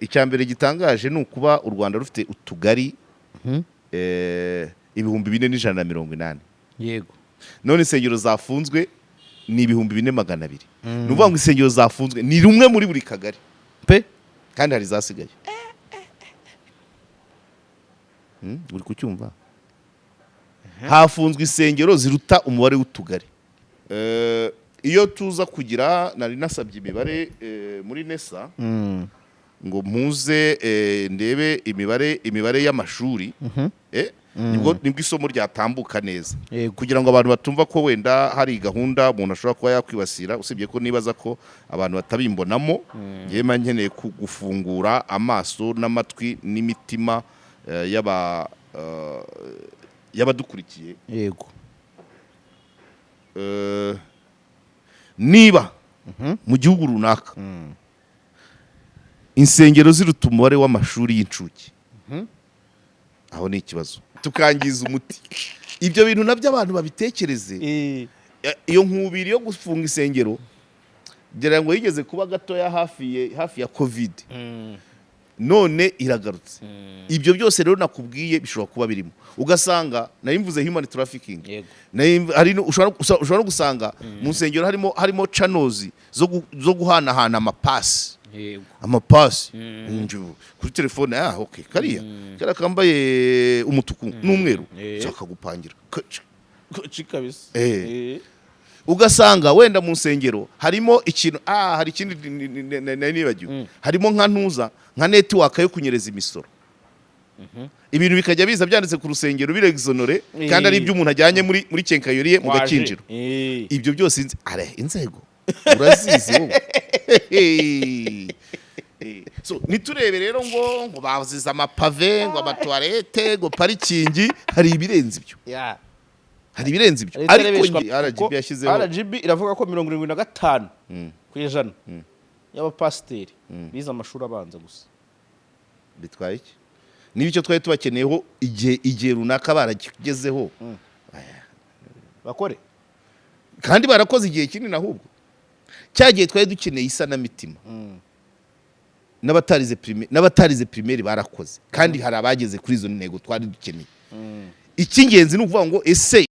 Icya mbere gitangaje ni ukuba u Rwanda rufite utugari 4180. None insengero zafunzwe ni 4200. Ni ukuvuga ngo insengero zafunzwe ni rumwe muri buri kagari pe. Kandi hari izasigaye. Uri kucyumva? Hafunzwe insengero ziruta umubare w'utugari. Iyo tuza kugira, nari nasabye imibare muri NESA ngo mpuze, ndebe imibare y'amashuri, nibwo isomo ryatambuka neza, kugira ngo abantu batumva ko wenda hari gahunda umuntu ashobora kuba yakwibasira, usibye ko nibaza ko abantu batabimbonamo. Njyewe mba nkeneye gufungura amaso n'amatwi n'imitima y'abadukurikiye. Niba mu gihugu runaka insengero ziruta umubare w'amashuri y'incuke, aho ni ikibazo, tukangiza umuti. Ibyo bintu nabyo abantu babitekereze. Iyo nkubiri yo gufunga insengero ngira ngo yigeze kuba gatoya hafi ya COVID, none iragarutse. Ibyo byose rero nakubwiye bishobora kuba birimo, ugasanga nari mvuze human trafficking. Hari ushobora no gusanga mu nsengero harimo channels zo guhanahana amapasi, amapasi kuri telefone. Ah, okay, kariya kambaye umutuku n'umweru, nshaka gupangira. Koci kabisa. Ugasanga wenda mu nsengero harimo ikintu, hari ikindi nari nibagiwe, harimo nka ntuza, nka network yo kunyereza imisoro, ibintu bikajya biza byanditse ku rusengero bire exonéré, kandi ari ibyo umuntu ajyanye muri quincaillerie ye mu Waje. Gakinjiro. Ibyo byose are inzego urazizi wowe. So niturebe rero ngo bazize amapave, ngo amatoilette, ngo parking, hari ibirenze ibyo. Hari ibirenze ibyo. Leta Ariko irebeshwa RGB kuko yashyizeho RGB iravuga ko 75% y'abapasiteri bize amashuri abanza gusa. Bitwaye iki niba icyo twari tubakeneyeho igihe runaka barakigezeho? Bakore. Kandi barakoze igihe kinini. Ahubwo cya gihe twari dukeneye isanamitima, n'abatarize primaire barakoze, kandi hari abageze kuri izo ntego twari dukeneye. Icy'ingenzi ni ukuvuga ngo ese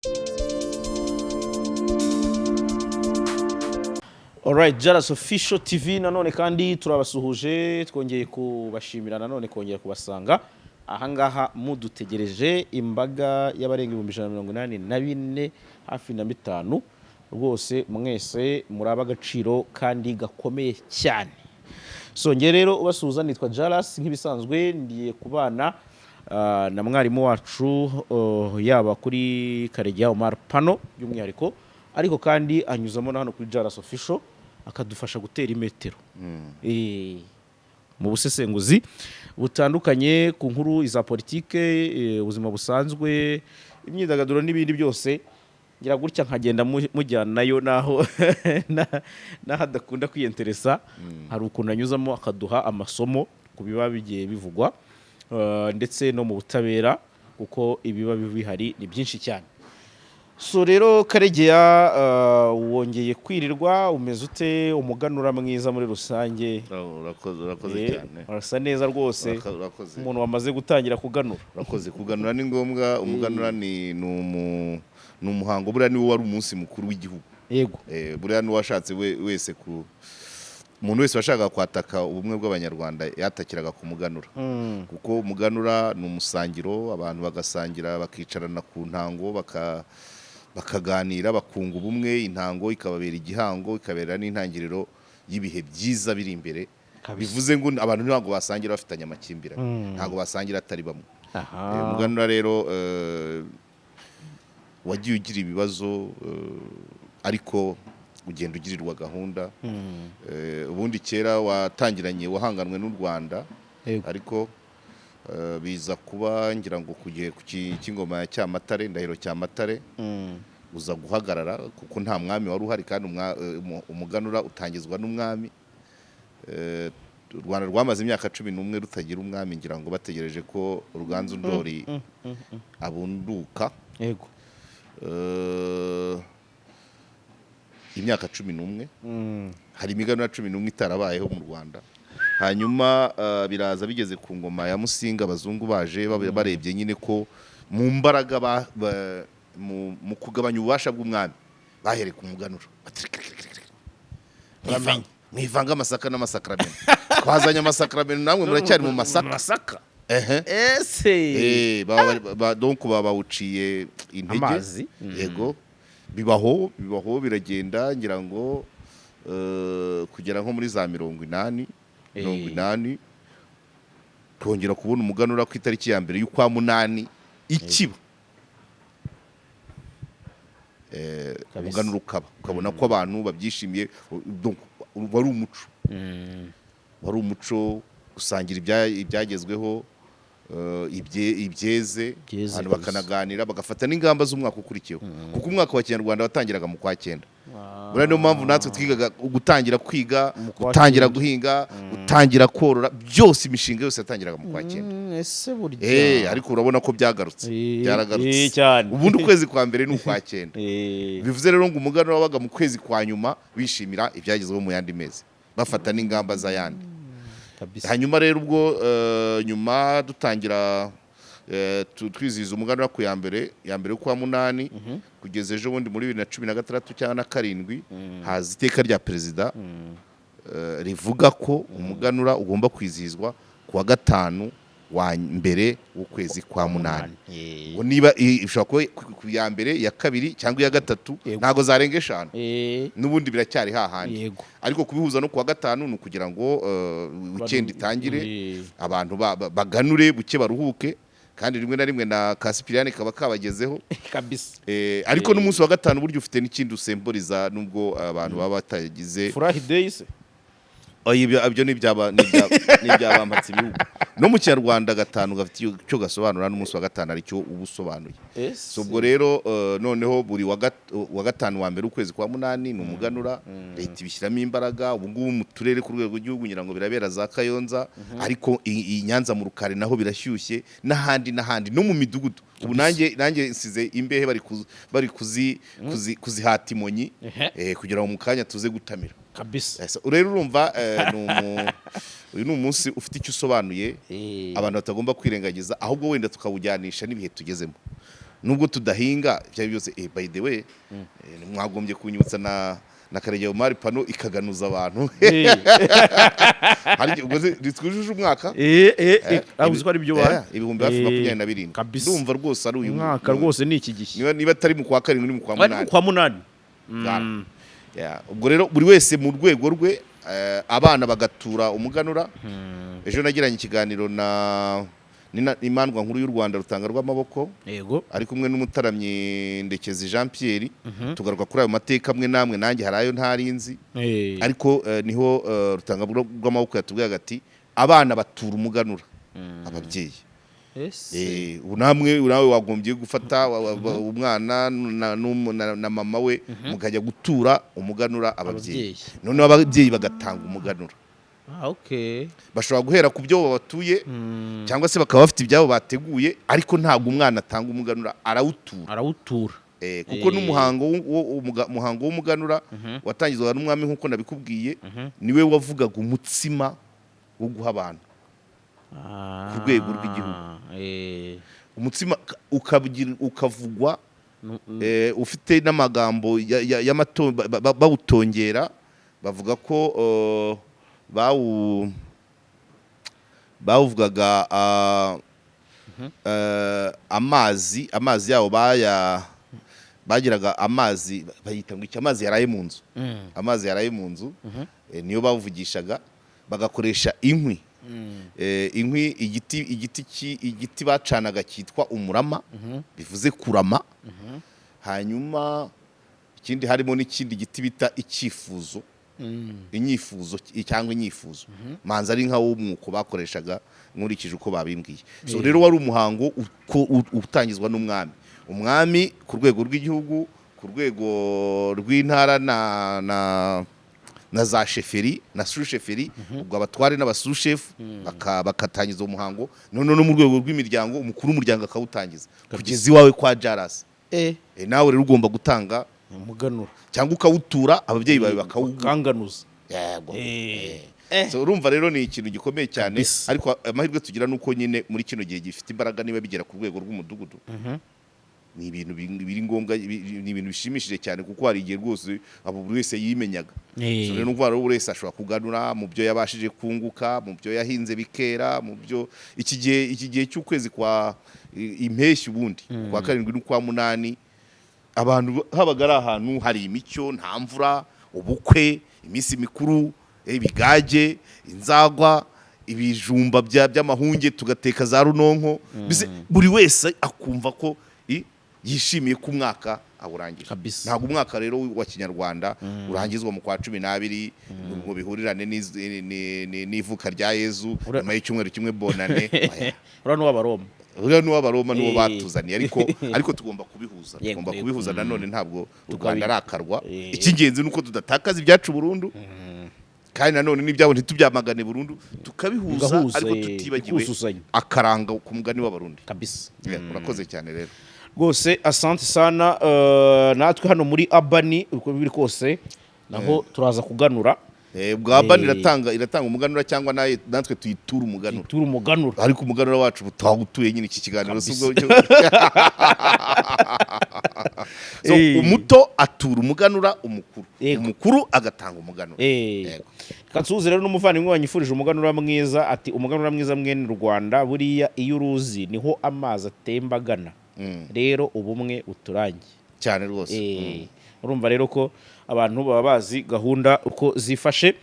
Alright, Jaras Official TV, nanone kandi turabasuhuje, twongeye kubashimira nanone kongera kubasanga ahangaha mudutegereje, imbaga y'abarenga 184,000, hafi na bitanu. Rwose mwese muri agaciro kandi gakomeye cyane. So nge rero ubasuhuza nitwa Jaras, nk'ibisanzwe ngiye kubana na mwarimu wacu, yaba kuri Karegeya Omar Pano by'umwihariko, ariko kandi anyuzamo na hano kuri Jaras Official akadufasha gutera imetero mu busesenguzi butandukanye ku nkuru za politike, ubuzima busanzwe, imyidagaduro n'ibindi byose. Ngira gutya nkagenda mujyanayo naho naho adakunda kwiyenteresa, hari ukuntu anyuzamo akaduha amasomo ku biba bigiye bivugwa, ndetse no mu butabera, kuko ibiba bihari ni byinshi cyane. So rero Karegeya, wongeye kwirirwa, umeze ute? Umuganura mwiza muri rusange. Urakoze, urakoze cyane. Urasa neza rwose. Urakoze. Umuntu wamaze gutangira kuganura. Urakoze. Kuganura ni ngombwa. Umuganura ni umuhango, buriya niwo wari umunsi mukuru w'igihugu. Buriya n'uwashatse wese, ku umuntu wese washakaga kwataka ubumwe bw'Abanyarwanda yatakiraga ku muganura, kuko umuganura ni umusangiro, abantu bagasangira, bakicarana ku ntango, bakaganira, bakunga ubumwe, intango ikababera igihango, ikabera n'intangiriro y'ibihe byiza biri imbere. Bivuze ngo abantu ntabwo basangira bafitanye amakimbirane, ntabwo basangira atari bamwe. Umuganura rero wagiye ugira ibibazo, ariko ugenda ugirirwa gahunda. Ubundi kera watangiranye, wahanganwe n'u Rwanda, ariko biza kuba, ngira ngo ku gihe cy'ingoma ya Cyamatare, Ndahiro Cyamatare, uza guhagarara kuko nta mwami wari uhari, kandi umuganura utangizwa n'umwami. U Rwanda rwamaze imyaka 11 rutagira umwami, ngira ngo bategereje ko Ruganzu Ndori abunduka. Imyaka 11, hari imiganura 11 itarabayeho mu Rwanda. Hanyuma biraza bigeze ku ngoma ya Musinga, abazungu baje barebye nyine ko mu mbaraga mu kugabanya ububasha bw'umwami bahereye ku muganura. Bati, "Reka, reka, reka, reka. Uramenye. Mwivanga amasaka n'amasakaramentu, twazanye amasakaramentu, namwe muracyari mu masaka." Masaka. Ehe. Ese. Donc baba bawuciye intege. Amazi. Yego, bibaho, bibaho, biragenda, ngira ngo kugera nko muri za 80, 80, twongera kubona umuganura ku itariki ya mbere y'ukwa munani ikiba. Umuganura ukaba, ukabona ko abantu babyishimiye. Donc, wari umuco, wari umuco gusangira ibyagezweho, ibyeze, Byeze abantu kabisa. bakanaganira, bagafata n'ingamba z'umwaka ukurikiyeho, kuko umwaka wa kinyarwanda watangiraga mu kwa cyenda. Buriya niyo mpamvu natwe twigaga gutangira kwiga, Mu kwa gutangira cyenda. guhinga, gutangira korora, byose, imishinga yose yatangiraga mu kwa cyenda. Ese burya. Ariko urabona ko byagarutse. Byaragarutse. Cyane. Ubundi ukwezi kwa mbere ni ukwa cyenda. Bivuze rero ngo umuganura wabaga mu kwezi kwa nyuma, bishimira ibyagezweho mu yandi mezi, bafata n'ingamba z'ayandi. Hanyuma rero ubwo nyuma dutangira twizihiza umuganura ku ya mbere, ya mbere y'ukwa munani, kugeza ejo bundi muri 2016 cyangwa na karindwi, haza iteka rya perezida rivuga ko umuganura ugomba kwizihizwa ku wa gatanu wa mbere w'ukwezi kwa munani. Ngo niba ishobora kuba ku ya mbere, iya kabiri cyangwa iya gatatu, ntabwo zarenga 5. N'ubundi biracyari hahandi. Ariko kubihuza no ku wa gatanu ni ukugira ngo weekend itangire, abantu baganure buke, baruhuke, kandi rimwe na rimwe na ka Sipiriyani kaba kabagezeho. Ariko n'umunsi wa gatanu burya ufite n'ikindi usemburiza, nubwo abantu baba batagize. Furahi day se? Oya, ibyo ni iby'abampatse ibihugu. No mu kinyarwanda gatanu gafite icyo gasobanura, n'umunsi wa gatanu aricyo uba usobanuye. Ese. So ubwo rero noneho buri wa gatanu wa mbere ukwezi kwa munani ni umuganura. Leta ibishyiramo imbaraga. Ubu ngubu mu turere ku rwego rw'igihugu, ngira ngo birabera za Kayonza, ariko i Nyanza mu Rukari naho birashyushye, n'ahandi n'ahandi, no mu midugudu. Ubu nanjye nsize imbehe bari kuzihata imonyi, kugira ngo mu kanya tuze gutamira. Ese, rero urumva uyu ni umunsi ufite icyo usobanuye, abantu batagomba kwirengagiza, ahubwo wenda tukawujyanisha n'ibihe tugezemo, nubwo tudahinga. Ibyo ari byo byose, by the way, mwagombye kunyibutsa na Karegeya Omar pano ikaganuza abantu. Hari ubwo ritwujuje umwaka. Uzi ko ari byo ibihumbi hafi 27. Ndumva rwose ari uyu Umwaka rwose ni iki gihe. Niba atari mu kwa karindwi, ni mu kwa Ari mu munani. kwa munani. Bwana. Yeah, ubwo rero buri wese mu rwego rwe, abana bagatura umuganura. Ejo nagiranye ikiganiro na Imandwa Nkuru y'u Rwanda, Rutanga rw'Amaboko, ari kumwe n'umutaramyi Ndekezi Jean Pierre, tugaruka kuri ayo mateka amwe namwe, nanjye hari ayo ntarinzi. Ariko niho Rutanga rw'Amaboko yatubwiraga ati abana batura umuganura ababyeyi. Ese. Ubu namwe, nawe wagombye gufata umwana na mama we, mukajya gutura umuganura ababyeyi. Ababyeyi. Noneho ababyeyi bagatanga umuganura. Ah, okay. Bashobora guhera ku byo babatuye, cyangwa se bakaba bafite ibyabo bateguye, ariko ntabwo umwana atanga umuganura, arawutura. Arawutura. Kuko n'umuhango umuhango w'umuganura watangizwaga n'umwami, nk'uko nabikubwiye, niwe wavugaga umutsima wo guha abantu ku rwego rw'igihugu. Umutsima ukavugwa ufite n'amagambo bawutongera, bavuga ko bawuvugaga amazi yawo bagiraga, amazi bayita ngo iki, amazi yaraye mu nzu. Amazi yaraye mu nzu, niyo bawuvugishaga, bagakoresha inkwi. Inkwi, igiti bacanaga cyitwa umurama, bivuze kurama. Hanyuma ikindi, harimo n'ikindi giti bita icyifuzo, inyifuzo cyangwa inyifuzo, manza ari nka w'umwuko bakoreshaga, nkurikije uko babimbwiye. So rero wari umuhango utangizwa n'umwami, umwami ku rwego rw'igihugu, ku rwego rw'intara na za sheferi na susheferi, ubwo abatware n'abasushefu bakatangiza uwo muhango. Noneho no mu rwego rw'imiryango, umukuru w'umuryango akawutangiza kugeza iwawe kwa Jarasi. Nawe rero ugomba gutanga Umuganura. cyangwa ukawutura ababyeyi bawe bakawuguha. Bakanganuza. Yego. So, urumva rero ni ikintu gikomeye cyane. Kabisa. Ariko amahirwe tugira nuko nyine muri kino gihe gifite imbaraga, niba bigera ku rwego rw'umudugudu, ni ibintu biri ngombwa, ni ibintu bishimishije cyane, kuko hari igihe rwose abo buri wese yimenyaga. So rero nukuvuga rero buri wese ashobora kuganura mu byo yabashije kunguka, mu byo yahinze bikera, mu byo iki gihe cy'ukwezi kwa impeshyi, ubundi kwa karindwi n'ukwa munani, abantu habaga ari ahantu hari imicyo, nta mvura, ubukwe, iminsi mikuru, ibigage, inzagwa, ibijumba by'amahunge, tugateka za runonko. Mbese buri wese akumva ko yishimiye ko umwaka awurangije. Kabisa. Ntabwo umwaka rero wa kinyarwanda urangizwa mu kwa 12 ngo bihurirane n'ivuka rya Yezu, nyuma y'icyumweru kimwe, bonane. Oya. Uriya ni uw'Abaroma. Uriya ni uw'Abaroma, niwo batuzaniye, ariko tugomba kubihuza. Tugomba kubihuza nanone, ntabwo u Rwanda ari akarwa. Icy'ingenzi ni uko tudatakaza ibyacu burundu, kandi nanone n'ibyabo ntitubyamagane burundu, tukabihuza, Bigahuza, ariko tutibagiwe bikuzuzanya. akaranga ku mugani w'Abarundi. Kabisa. Yeah, urakoze cyane rero. Rwose asante sana. Natwe hano muri Abani, uko biri kose naho turaza kuganura. Bwa bani iratanga umuganura, cyangwa natwe tuyitura umuganura. Tura umuganura. Ariko umuganura wacu twawutuye nyine iki kiganiro si ubwo. So, umuto atura umuganura umukuru, umukuru agatanga umuganura. Yego. Reka nsuhuze rero n'umuvandimwe wanyifurije umuganura mwiza, ati: "Umuganura mwiza mwene Rwanda. Buriya iyo uruzi niho amazi atemba agana, rero ubumwe uturange." Cyane rwose. Urumva rero ko abantu baba bazi gahunda uko zifashe.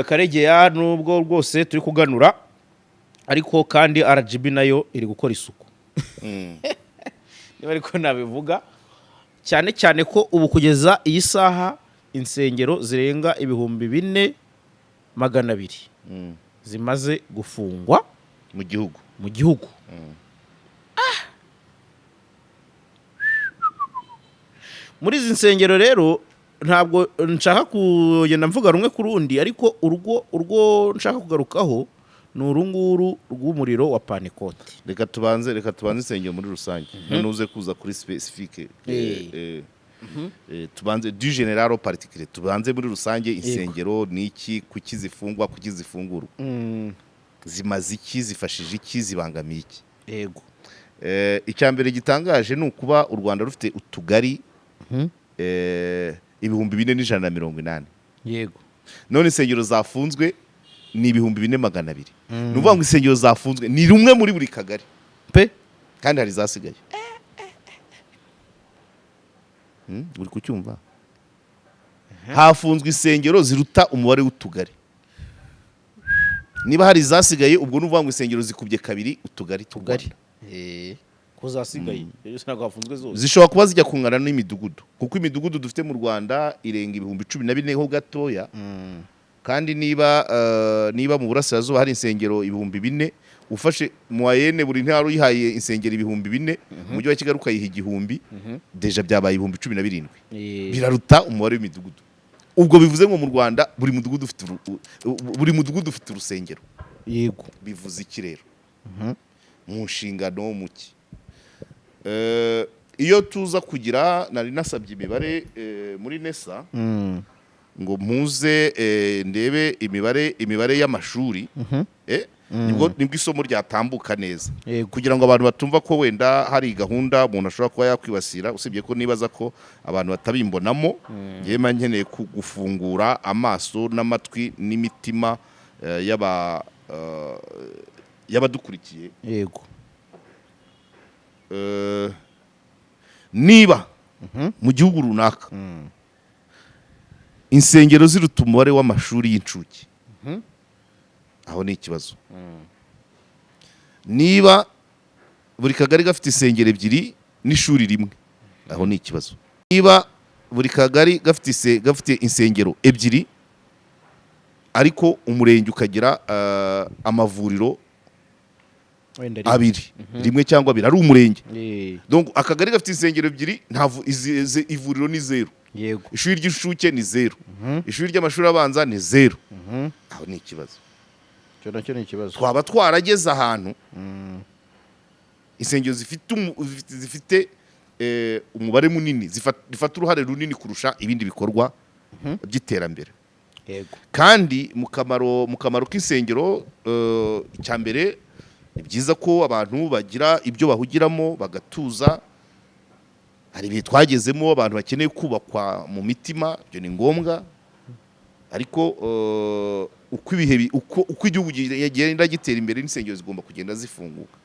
Karegeya, nubwo rwose turi kuganura, ariko kandi RGB nayo iri gukora isuku, niba ariko nabivuga, cyane cyane ko ubu kugeza iyi saha insengero zirenga 4200 zimaze gufungwa mu gihugu. Mu gihugu. Muri izi nsengero rero, ntabwo nshaka kugenda mvuga rumwe ku rundi, ariko urwo nshaka kugarukaho ni urunguru rw'umuriro wa Pantekote. Reka tubanze insengero muri rusange, none uze kuza kuri spécifique. Tubanze du général au particulier, tubanze muri rusange. Insengero ni iki? Kuki zifungwa? Kuki zifungurwa? Zimaze iki? Zifashije iki? Zibangamiye iki? Icya mbere gitangaje ni ukuba u Rwanda rufite utugari 4180. None insengero zafunzwe ni 4200. Ni ukuvuga ngo insengero zafunzwe ni rumwe muri buri kagari pe. Kandi hari izasigaye. Uri kucyumva? Hafunzwe insengero ziruta umubare w'utugari. Niba hari izasigaye, ubwo ni ukuvuga ngo insengero zikubye kabiri utugari tw'u Tugari. Rwanda. Ko zasigaye rero, ntabwo hafunzwe zose. Zishobora kuba zijya kungana n'imidugudu, kuko imidugudu dufite mu Rwanda irenga 14,000 ho gatoya. Kandi niba mu burasirazuba hari insengero 4000, ufashe moyenne buri ntara uyihaye insengero 4000, umujyi wa Kigali ukayiha 1000, déjà byabaye 17,000. Biraruta umubare w'imidugudu. Ubwo bivuze ngo mu Rwanda buri mudugudu ufite urusengero. Bivuze iki rero mu nshingano mu ki? Iyo tuza kugira, nari nasabye imibare muri NESA ngo mpuze, ndebe imibare y'amashuri, nibwo isomo ryatambuka neza, kugira ngo abantu batumva ko wenda hari gahunda umuntu ashobora kuba yakwibasira, usibye ko nibaza ko abantu batabimbonamo. Njyewe mba nkeneye gufungura amaso n'amatwi n'imitima y'abadukurikiye. Niba mu gihugu runaka insengero ziruta umubare w'amashuri y'incuke, aho ni ikibazo. Niba buri kagari gafite insengero ebyiri n'ishuri rimwe, aho ni ikibazo. Niba buri kagari gafite insengero ebyiri, ariko umurenge ukagira amavuriro Wenda rimwe. abiri, rimwe cyangwa abiri, ari umurenge. Donc akagari gafite insengero ebyiri, nta ivuriro ni zeru, ishuri ry'incuke ni zeru, ishuri ry'amashuri abanza ni zeru, aho ni ikibazo. Icyo nacyo ni ikibazo. Twaba twarageze ahantu insengero zifite umubare munini, zifata uruhare runini kurusha ibindi bikorwa by'iterambere. Kandi mu kamaro k'insengero, icya mbere, ni byiza ko abantu bagira ibyo bahugiramo bagatuza. Hari ibihe twagezemo abantu bakeneye kubakwa mu mitima, ibyo ni ngombwa. Ariko uko ibihe uko igihugu genda gitera imbere, n'insengero zigomba kugenda zifunguka,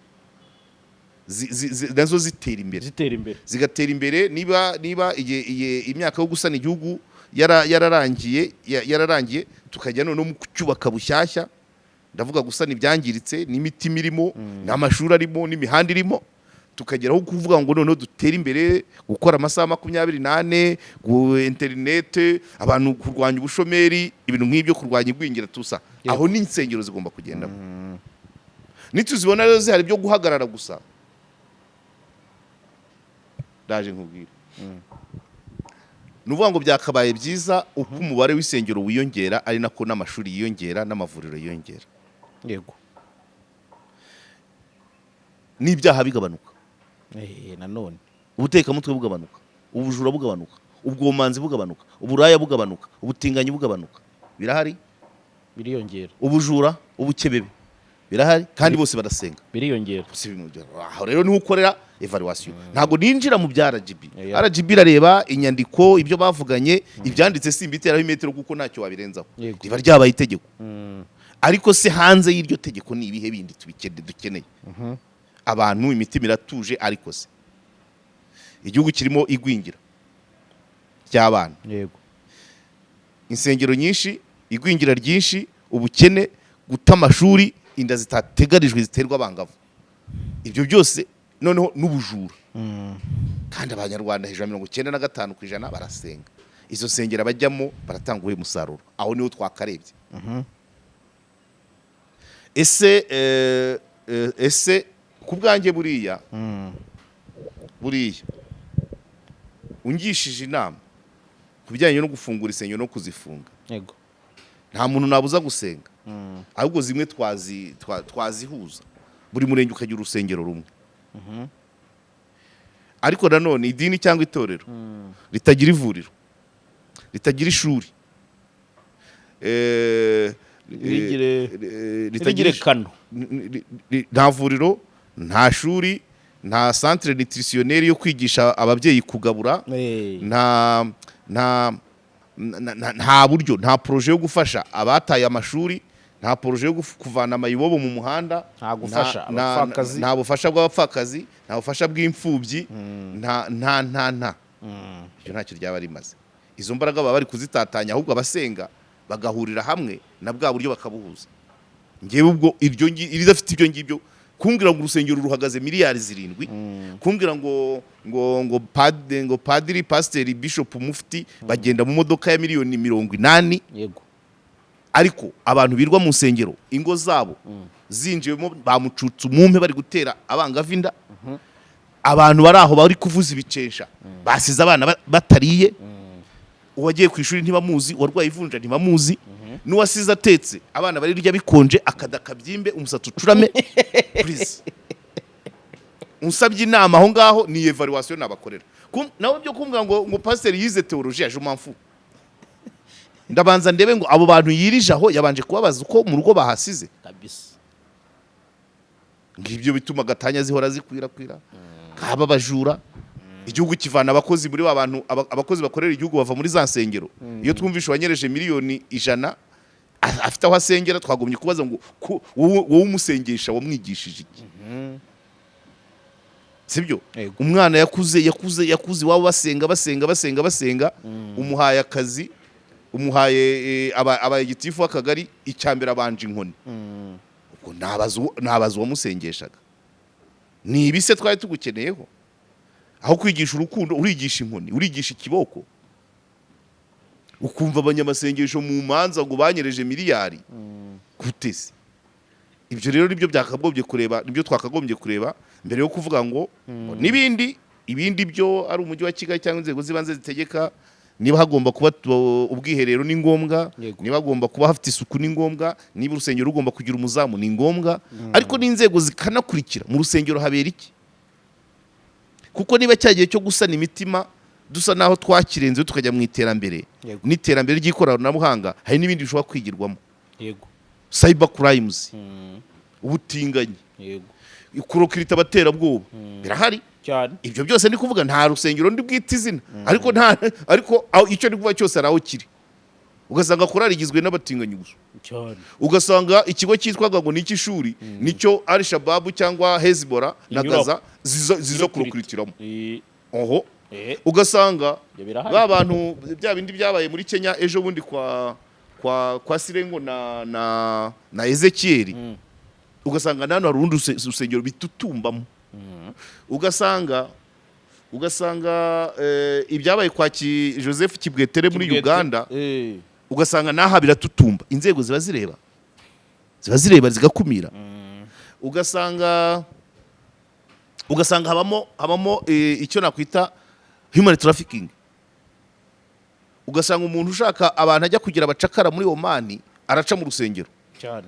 nazo zitera imbere. Zitera imbere. Zigatera imbere. Niba igihe imyaka yo gusana igihugu yararangiye, yararangiye, tukajya noneho mu kucyubaka bushyashya. Ndavuga gusana ibyangiritse n'imitima irimo, n'amashuri arimo, n'imihanda irimo, tukageraho kuvuga ngo noneho dutere imbere, gukora amasaha 24, interinete, abantu, kurwanya ubushomeri, ibintu nk'ibyo, kurwanya igwingira tusa. Aho n'insengero zigomba kugendamo. Nituzibona rero zihari byo guhagarara gusa, ndaje nkubwire, ni ukuvuga ngo byakabaye byiza uko umubare w'insengero wiyongera ari nako n'amashuri yiyongera n'amavuriro yiyongera, n'ibyaha bigabanuka, Nanone ubutekamutwe bugabanuka, ubujura bugabanuka, ubwomanzi bugabanuka, uburaya bugabanuka, ubutinganyi bugabanuka. Birahari. Biriyongera. Ubujura, ubukebebe birahari kandi bose barasenga. Biriyongera. Si aho rero niho ukorera evaluation. Ntabwo ninjira mu bya RGB. RGB irareba inyandiko, ibyo bavuganye, ibyanditse, simbiteraho imetero kuko ntacyo wabirenzaho. Riba ryabaye itegeko. Ariko se hanze y'iryo tegeko ni ibihe bindi dukeneye? Abantu imitima iratuje, ariko se igihugu kirimo igwingira ry'abana, insengero nyinshi, igwingira ryinshi, ubukene, guta amashuri, inda zitateganijwe ziterwa abangavu, ibyo byose, noneho n'ubujura, kandi Abanyarwanda hejuru ya 95% barasenga. Izo nsengero bajyamo baratanga uwuhe musaruro? Aho niho twakarebye. Ese ese ku bwanjye, buriya ungishije inama ku bijyanye no gufungura insengero no kuzifunga, nta muntu nabuza gusenga, ahubwo zimwe twazihuza, buri murenge ukagira urusengero rumwe. Ariko nanone idini cyangwa itorero ritagira ivuriro, ritagira ishuri, Rigire ritagira kano. Nta vuriro, nta shuri, nta centre nutritionnel yo kwigisha ababyeyi kugabura, nta buryo, nta projet yo gufasha abataye amashuri, nta projet yo kuvana amayibobo mu muhanda, Nta gufasha abapfakazi. Nta bufasha bw'abapfakazi, nta bufasha bw'imfubyi, nta ibyo, ntacyo ryaba rimaze. Izo mbaraga baba bari kuzitatanya. Ahubwo abasenga bagahurira hamwe na bwa buryo bakabuhuza. Ngewe ubwo iryo iridafite ibyo ngibyo, kumbwira ngo urusengero ruhagaze miliyari 7, kumbwira ngo padiri, pasiteri, bishop, mufti bagenda mu modoka ya miliyoni 80, ariko abantu birwa mu nsengero, ingo zabo zinjiwemo bamucutse umumpe, bari gutera abangavu inda, abantu bari aho bari kuvuza ibicensha, basize abana batariye, uwagiye ku ishuri ntibamuzi, uwarwaye ivunja ntibamuzi, n'uwasize atetse abana barirya bikonje, akada kabyimbe, umusatsi ucurame. Please, unsabye inama aho ngaho ni evaluation nabakorera. Nawe byo kumbwira ngo pasiteri yize théologie, je m'en fous. Ndabanza ndebe ngo abo bantu yirije aho yabanje kubabaza uko mu rugo bahasize. Ngibyo bituma gatanya zihora zikwirakwira, haba abajura, igihugu kivana abakozi muri ba bantu, abakozi bakorera igihugu bava muri za nsengero. Iyo twumvishe uwanyereje miliyoni 100 afite aho asengera, twagombye kubaza ngo wowe umusengesha wamwigishije iki? Sibyo? Yego. Umwana yakuze iwabo basenga, basenga, basenga, basenga, umuhaye akazi, umuhaye abaye gitifu w'akagari, icya mbere abanje inkoni. Ubwo nabaza uwamusengeshaga, ni ibi se twari tugukeneyeho? Aho kwigisha urukundo urigisha inkoni, urigisha ikiboko. Ukumva abanyamasengesho mu manza ngo banyereje miliyari, gute se? Ibyo rero nibyo byakagombye kureba, nibyo twakagombye kureba mbere yo kuvuga ngo n'ibindi. Ibindi byo ari umujyi wa Kigali cyangwa inzego z'ibanze zitegeka. Niba hagomba kuba ubwiherero ni ngombwa, niba hagomba kuba hafite isuku ni ngombwa, niba urusengero rugomba kugira umuzamu ni ngombwa, ariko n'inzego zikanakurikira mu rusengero habera iki. Kuko niba cya gihe cyo gusana imitima dusa naho twakirenzeho tukajya mu iterambere n'iterambere ry'ikoranabuhanga, hari n'ibindi bishobora kwigirwamo. Cyber crimes, ubutinganyi, kurecruita abaterabwoba birahari. Ibyo byose ni kuvuga nta rusengero ndi bwite izina, ariko nta ariko icyo ndi kuvuga cyose hari aho kiri. Ugasanga korali igizwe n'abatinganyi gusa. Ugasanga ikigo cyitwaga ngo ni icy'ishuri, nicyo Al Shabaab cyangwa Hezbollah na Inyuraho. Gaza ziza Irecruita. kurecruitiramo oho. Ugasanga Ibyo birahari. ba bantu, bya bindi byabaye muri Kenya ejo bundi kwa Sirengo na Ezekiel, ugasanga nano hari urundi rusengero bitutumbamo. Ugasanga ibyabaye kwa Joseph Kibwetere muri Kibwete. Uganda, ugasanga n'aha biratutumba. Inzego ziba zireba zigakumira. Ugasanga habamo icyo nakwita human trafficking. Ugasanga umuntu ushaka abantu ajya kugira abacakara muri Omani araca mu rusengero.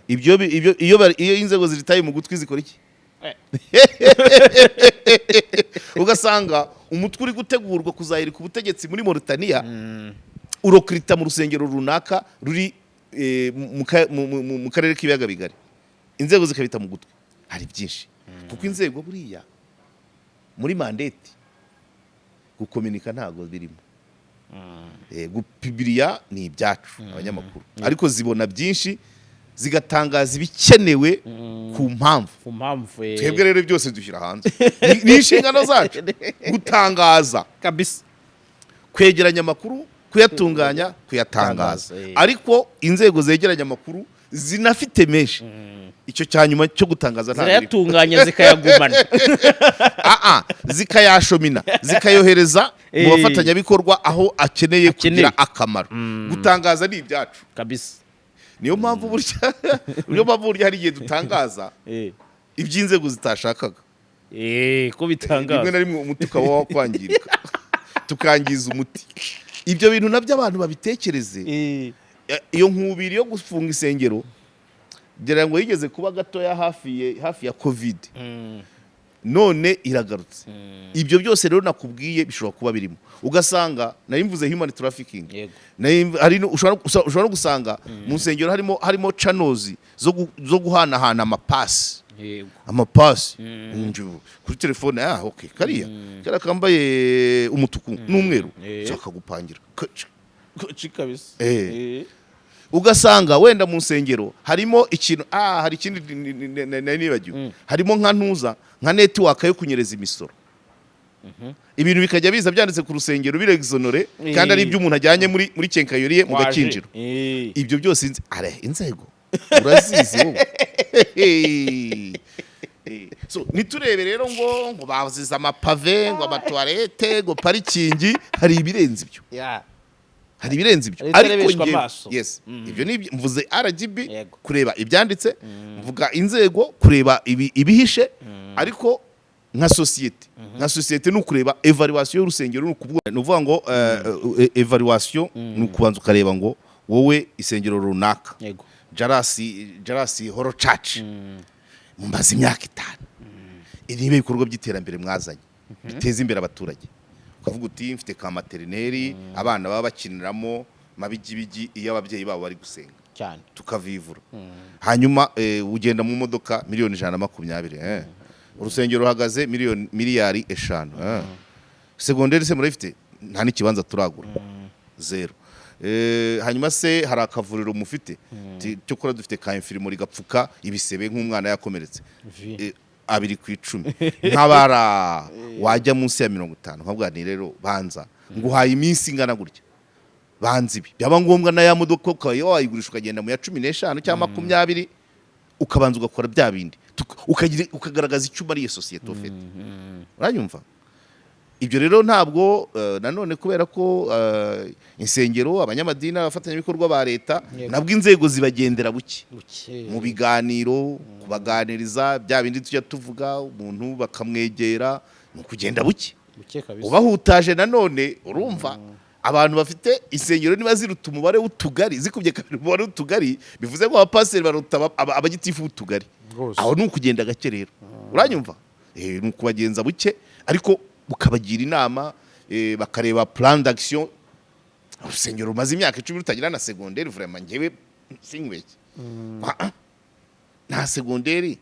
Ibyo ibyo iyo inzego ziritaye mu gutwi zikora iki? Ugasanga umutwe uri gutegurwa kuzahirika ubutegetsi muri Mauritania urecruita mu rusengero runaka ruri mu karere k'ibiyaga bigari, inzego zikabita mu gutwi. Hari byinshi, kuko inzego buriya muri mandate gucommunica ntabwo birimo. Gupublia ni ibyacu abanyamakuru, ariko zibona byinshi zigatangaza ibikenewe ku mpamvu. Ku mpamvu. Twebwe rero byose dushyira hanze. Ni inshingano zacu gutangaza, kwegeranya amakuru, kuyatunganya, kuyatangaza. Tangaza, Ariko inzego zegeranya amakuru zinafite menshi, icyo cya nyuma cyo gutangaza ntabwo birimo. Zirayatunganya zikayagumana. Ah, zikayachemina, zikayohereza mu bafatanyabikorwa aho akeneye Akeneye. kugira akamaro. Gutangaza ni ibyacu. Niyo mpamvu burya hari igihe dutangaza iby'inzego zitashakaga. Ko Rimwe bitangaza. na rimwe umuti ukaba wakwangirika, tukangiza umuti. Ibyo bintu nabyo abantu babitekereze. Iyo nkubiri yo gufunga insengero ngira ngo yigeze kuba gatoya hafi ya Covid, none iragarutse. Ibyo byose rero nakubwiye bishobora kuba birimo. Ugasanga nari mvuze human trafficking. Hari ushobora no gusanga mu nsengero harimo channels zo guhanahana amapasi, amapasi kuri telefone. Ah, okay, kariya kambaye umutuku n'umweru zakagupangira. Koci kabisa. Ugasanga wenda mu nsengero harimo ikintu, hari ikindi nari nibagiwe. Harimo nka ntuza, nka network yo kunyereza imisoro, ibintu bikajya biza byanditse ku rusengero birexonéré kandi ari ibyo umuntu ajyanye muri quincaillerie ye mu Waje. Gakinjiro. Ibyo byose are inzego urazizi wowe. So niturebe rero ngo bazize amapave, ngo amatoilette, ngo parking, hari ibirenze ibyo. Hari ibirenze ibyo. Hari ibitarebeshwa Njyewe- amaso. Yes, ibyo ni mvuze RGB kureba ibyanditse, mvuga inzego kureba ibihishe, ariko nka sosiyete ni ukureba evaluation y'urusengero, ni ukuvuga ngo evaluation ni ukubanza ukareba ngo wowe isengero runaka, Jarasi Horo Church, mumaze imyaka 5, iri niba ibikorwa by'iterambere mwazanye biteza imbere abaturage, ukavuga uti mfite ka maternelle abana baba bakiniramo mabigibigi iyo ababyeyi babo bari gusenga, tukavivura. Hanyuma ugenda mu modoka miliyoni 120, Urusengero ruhagaze miliyoni miliyari 5, Segonderi se murayifite? Nta n'ikibanza turagura, zero. Hanyuma se hari akavuriro mufite? Cyo kora dufite ka infirmerie gapfuka ibisebe nk'umwana yakomeretse. 2 ku icumi nk'abara wajya munsi ya 50, nkavuga nti rero banza nguhaye iminsi ingana gutya, banza ibi, byaba ngombwa na ya modoka ukaba wayigurisha ukagenda mu ya 15 cyangwa 20, ukabanza ugakora bya bindi, ukagaragaza icyo umariye sosiyete ufite. Uranyumva? Ibyo rero ntabwo nanone kubera ko insengero, abanyamadini, abafatanyabikorwa ba leta, nabwo inzego zibagendera buke Buke. mu biganiro, kubaganiriza bya bindi tujya tuvuga, umuntu bakamwegera, ni ukugenda buke. Buke kabisa. Ubahutaje nanone, urumva abantu bafite insengero niba ziruta umubare w'utugari, zikubye kabiri umubare w'utugari, bivuze ko abapasiteri baruta abagitifu b'utugari. Aho ni ukugenda gake rero, uranyumva? Ni ukubagenza buke, ariko ukabagira inama. bakareba plan d'action. Urusengero rumaze imyaka 10 rutagira na segonderi, vraiment njyewe sinkweke. Ah, ah. Nta segonderi.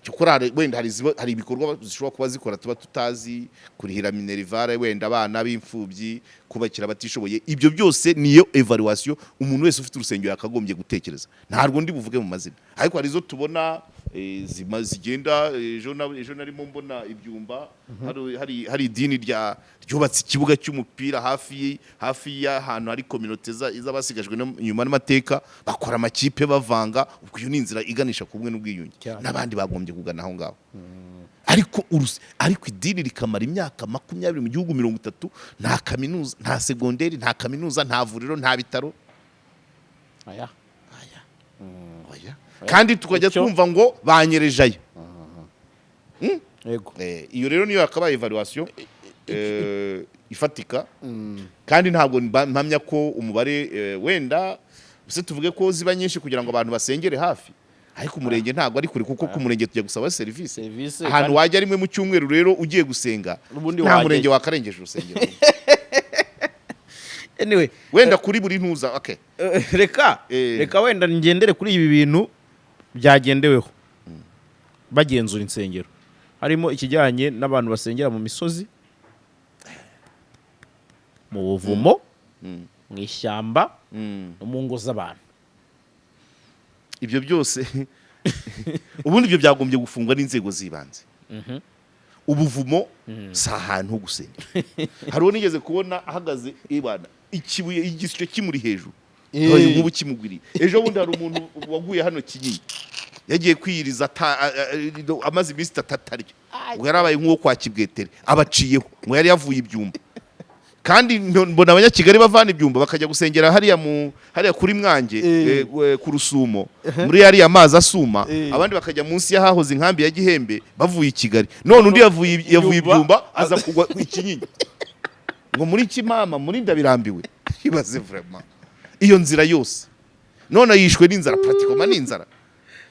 Cyokora wenda hari ibikorwa zishobora kuba zikora tuba tutazi, kurihira minerval wenda abana b'imfubyi, kubakira abatishoboye. Ibyo byose niyo evaluation umuntu wese ufite urusengero yakagombye gutekereza. Ntabwo ndi buvuge mu mazina, ariko hari izo tubona zigenda. Ejo narimo mbona ibyumba, hari idini ryubatse ikibuga cy'umupira hafi y'ahantu hari communauté z'abasigajwe inyuma n'amateka, bakora amakipe bavanga. Ubwo iyo ni inzira iganisha ku bumwe n'ubwiyunge. N'abandi bagombye kugana aho ngaho. Ariko idini rikamara imyaka 20 mu gihugu, 30, nta kaminuza, nta segonderi, nta kaminuza, nta vuriro, nta bitaro. Aya. Oya. Kandi tukajya twumva ngo banyereje ayo. Yego. Iyo rero niyo yakabaye evaluation ifatika. Kandi ntabwo mpamya ko umubare, wenda se tuvuge ko ziba nyinshi kugira ngo abantu basengere hafi, ariko umurenge ntabwo ari kure, kuko ku murenge tujya gusaba serivisi. Serivisi. Ahantu wajya rimwe mu cyumweru rero ugiye gusenga, N'ubundi nta wajyayo. murenge wakarengeje urusengero. Anyway, wenda kuri buri ntuza, okay. Reka reka wenda ngendere kuri ibi bintu byagendeweho bagenzura insengero, harimo ikijyanye n'abantu basengera mu misozi, mu buvumo, mu ishyamba no mu ngo z'abantu. Ibyo byose ubundi ibyo byagombye gufungwa n'inzego z'ibanze. Ubuvumo si ahantu ho gusengera. Hari uwo nigeze kubona ahagaze ibana ikibuye, igisyo kimuri hejuru. Hari nk'ubu kimugwiriye. Ejo bundi hari umuntu waguye hano Kinyinya, yagiye kwiyiriza amaze iminsi 3 atarya, ngo yarabaye nk'uwo kwa Kibwetere, abaciyeho ngo yari yavuye ibyumba. Kandi mbona Abanyakigali bavana ibyumba bakajya gusengera hariya kuri Mwange, ku Rusumo, muri yariya mazi asuma. Abandi bakajya munsi y'ahahoze inkambi ya Gihembe bavuye i Kigali. None undi yavuye Ibyumba. ibyumba aza kugwa i Kinyinya, ngo muri Kimama, muri Ndabirambiwe. Ibaze vraiment iyo nzira yose, none yishwe n'inzara, pratiquement n'inzara.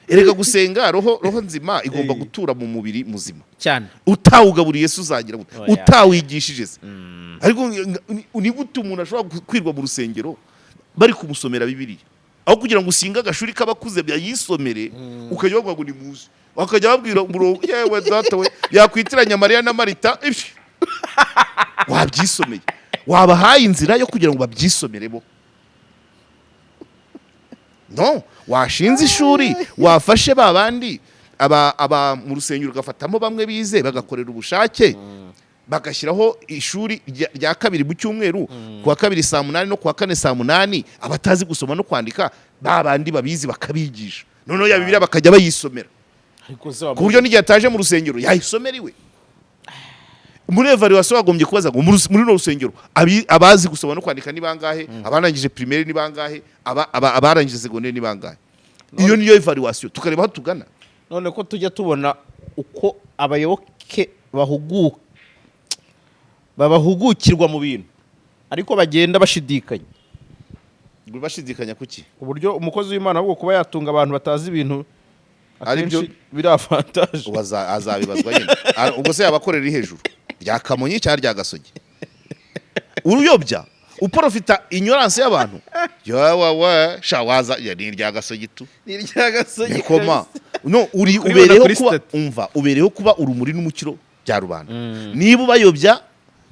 Erega gusenga, roho nzima igomba gutura mu mubiri muzima. Cyane. Utawugaburiye se uzagira gute? Oya. Utawigishije se? Ariko ni gute umuntu ashobora kwirwa mu rusengero bari kumusomera Bibiliya, aho kugira ngo usinge agashuri k'abakuze yayisomere, ukajya bavuga ngo ni muze, bakajya babwira umurongo? Yewe data we, yakwitiranya Mariya na Marita. Ibyo wabyisomeye, wabahaye inzira yo kugira ngo babyisomere bo. No washinze ishuri, wafashe ba bandi aba mu rusengero, ugafatamo bamwe bize bagakorera ubushake, bagashyiraho ishuri rya kabiri mu cyumweru, ku wa kabiri saa 8 no ku wa kane saa 8, abatazi gusoma no kwandika, ba bandi babizi bakabigisha, noneho ya Bibiliya bakajya bayisomera, Ariko se ku buryo n'igihe ataje mu rusengero yayisomera iwe. Muri evaluation bagombye kubaza ngo muri runo rusengero abazi gusoma no kwandika ni bangahe, abarangije primaire ni bangahe, abarangije secondaire ni bangahe? Iyo niyo evaluation, tukareba aho tugana. None ko tujya tubona uko abayoboke bahuguka, babahugukirwa mu bintu, ariko bagenda bashidikanya. Bashidikanya kuki? Uburyo umukozi w'Imana ahubwo kuba yatunga abantu batazi ibintu Ari byo- akenshi biri avantage. Ubu azabibazwa nyine. Ubwo se yabakorera iri hejuru rya Kamonyi cyangwa rya Gasogi? Uruyobya uprofita ignorance y'abantu, yawawe sha waza ya ni irya Gasogi tu. Ni irya Gasogi. Nikoma no uri Kuribona ubereyeho kuri kuba statut. Umva, ubereyeho kuba urumuri n'umukiro bya rubanda. Niba ubayobya,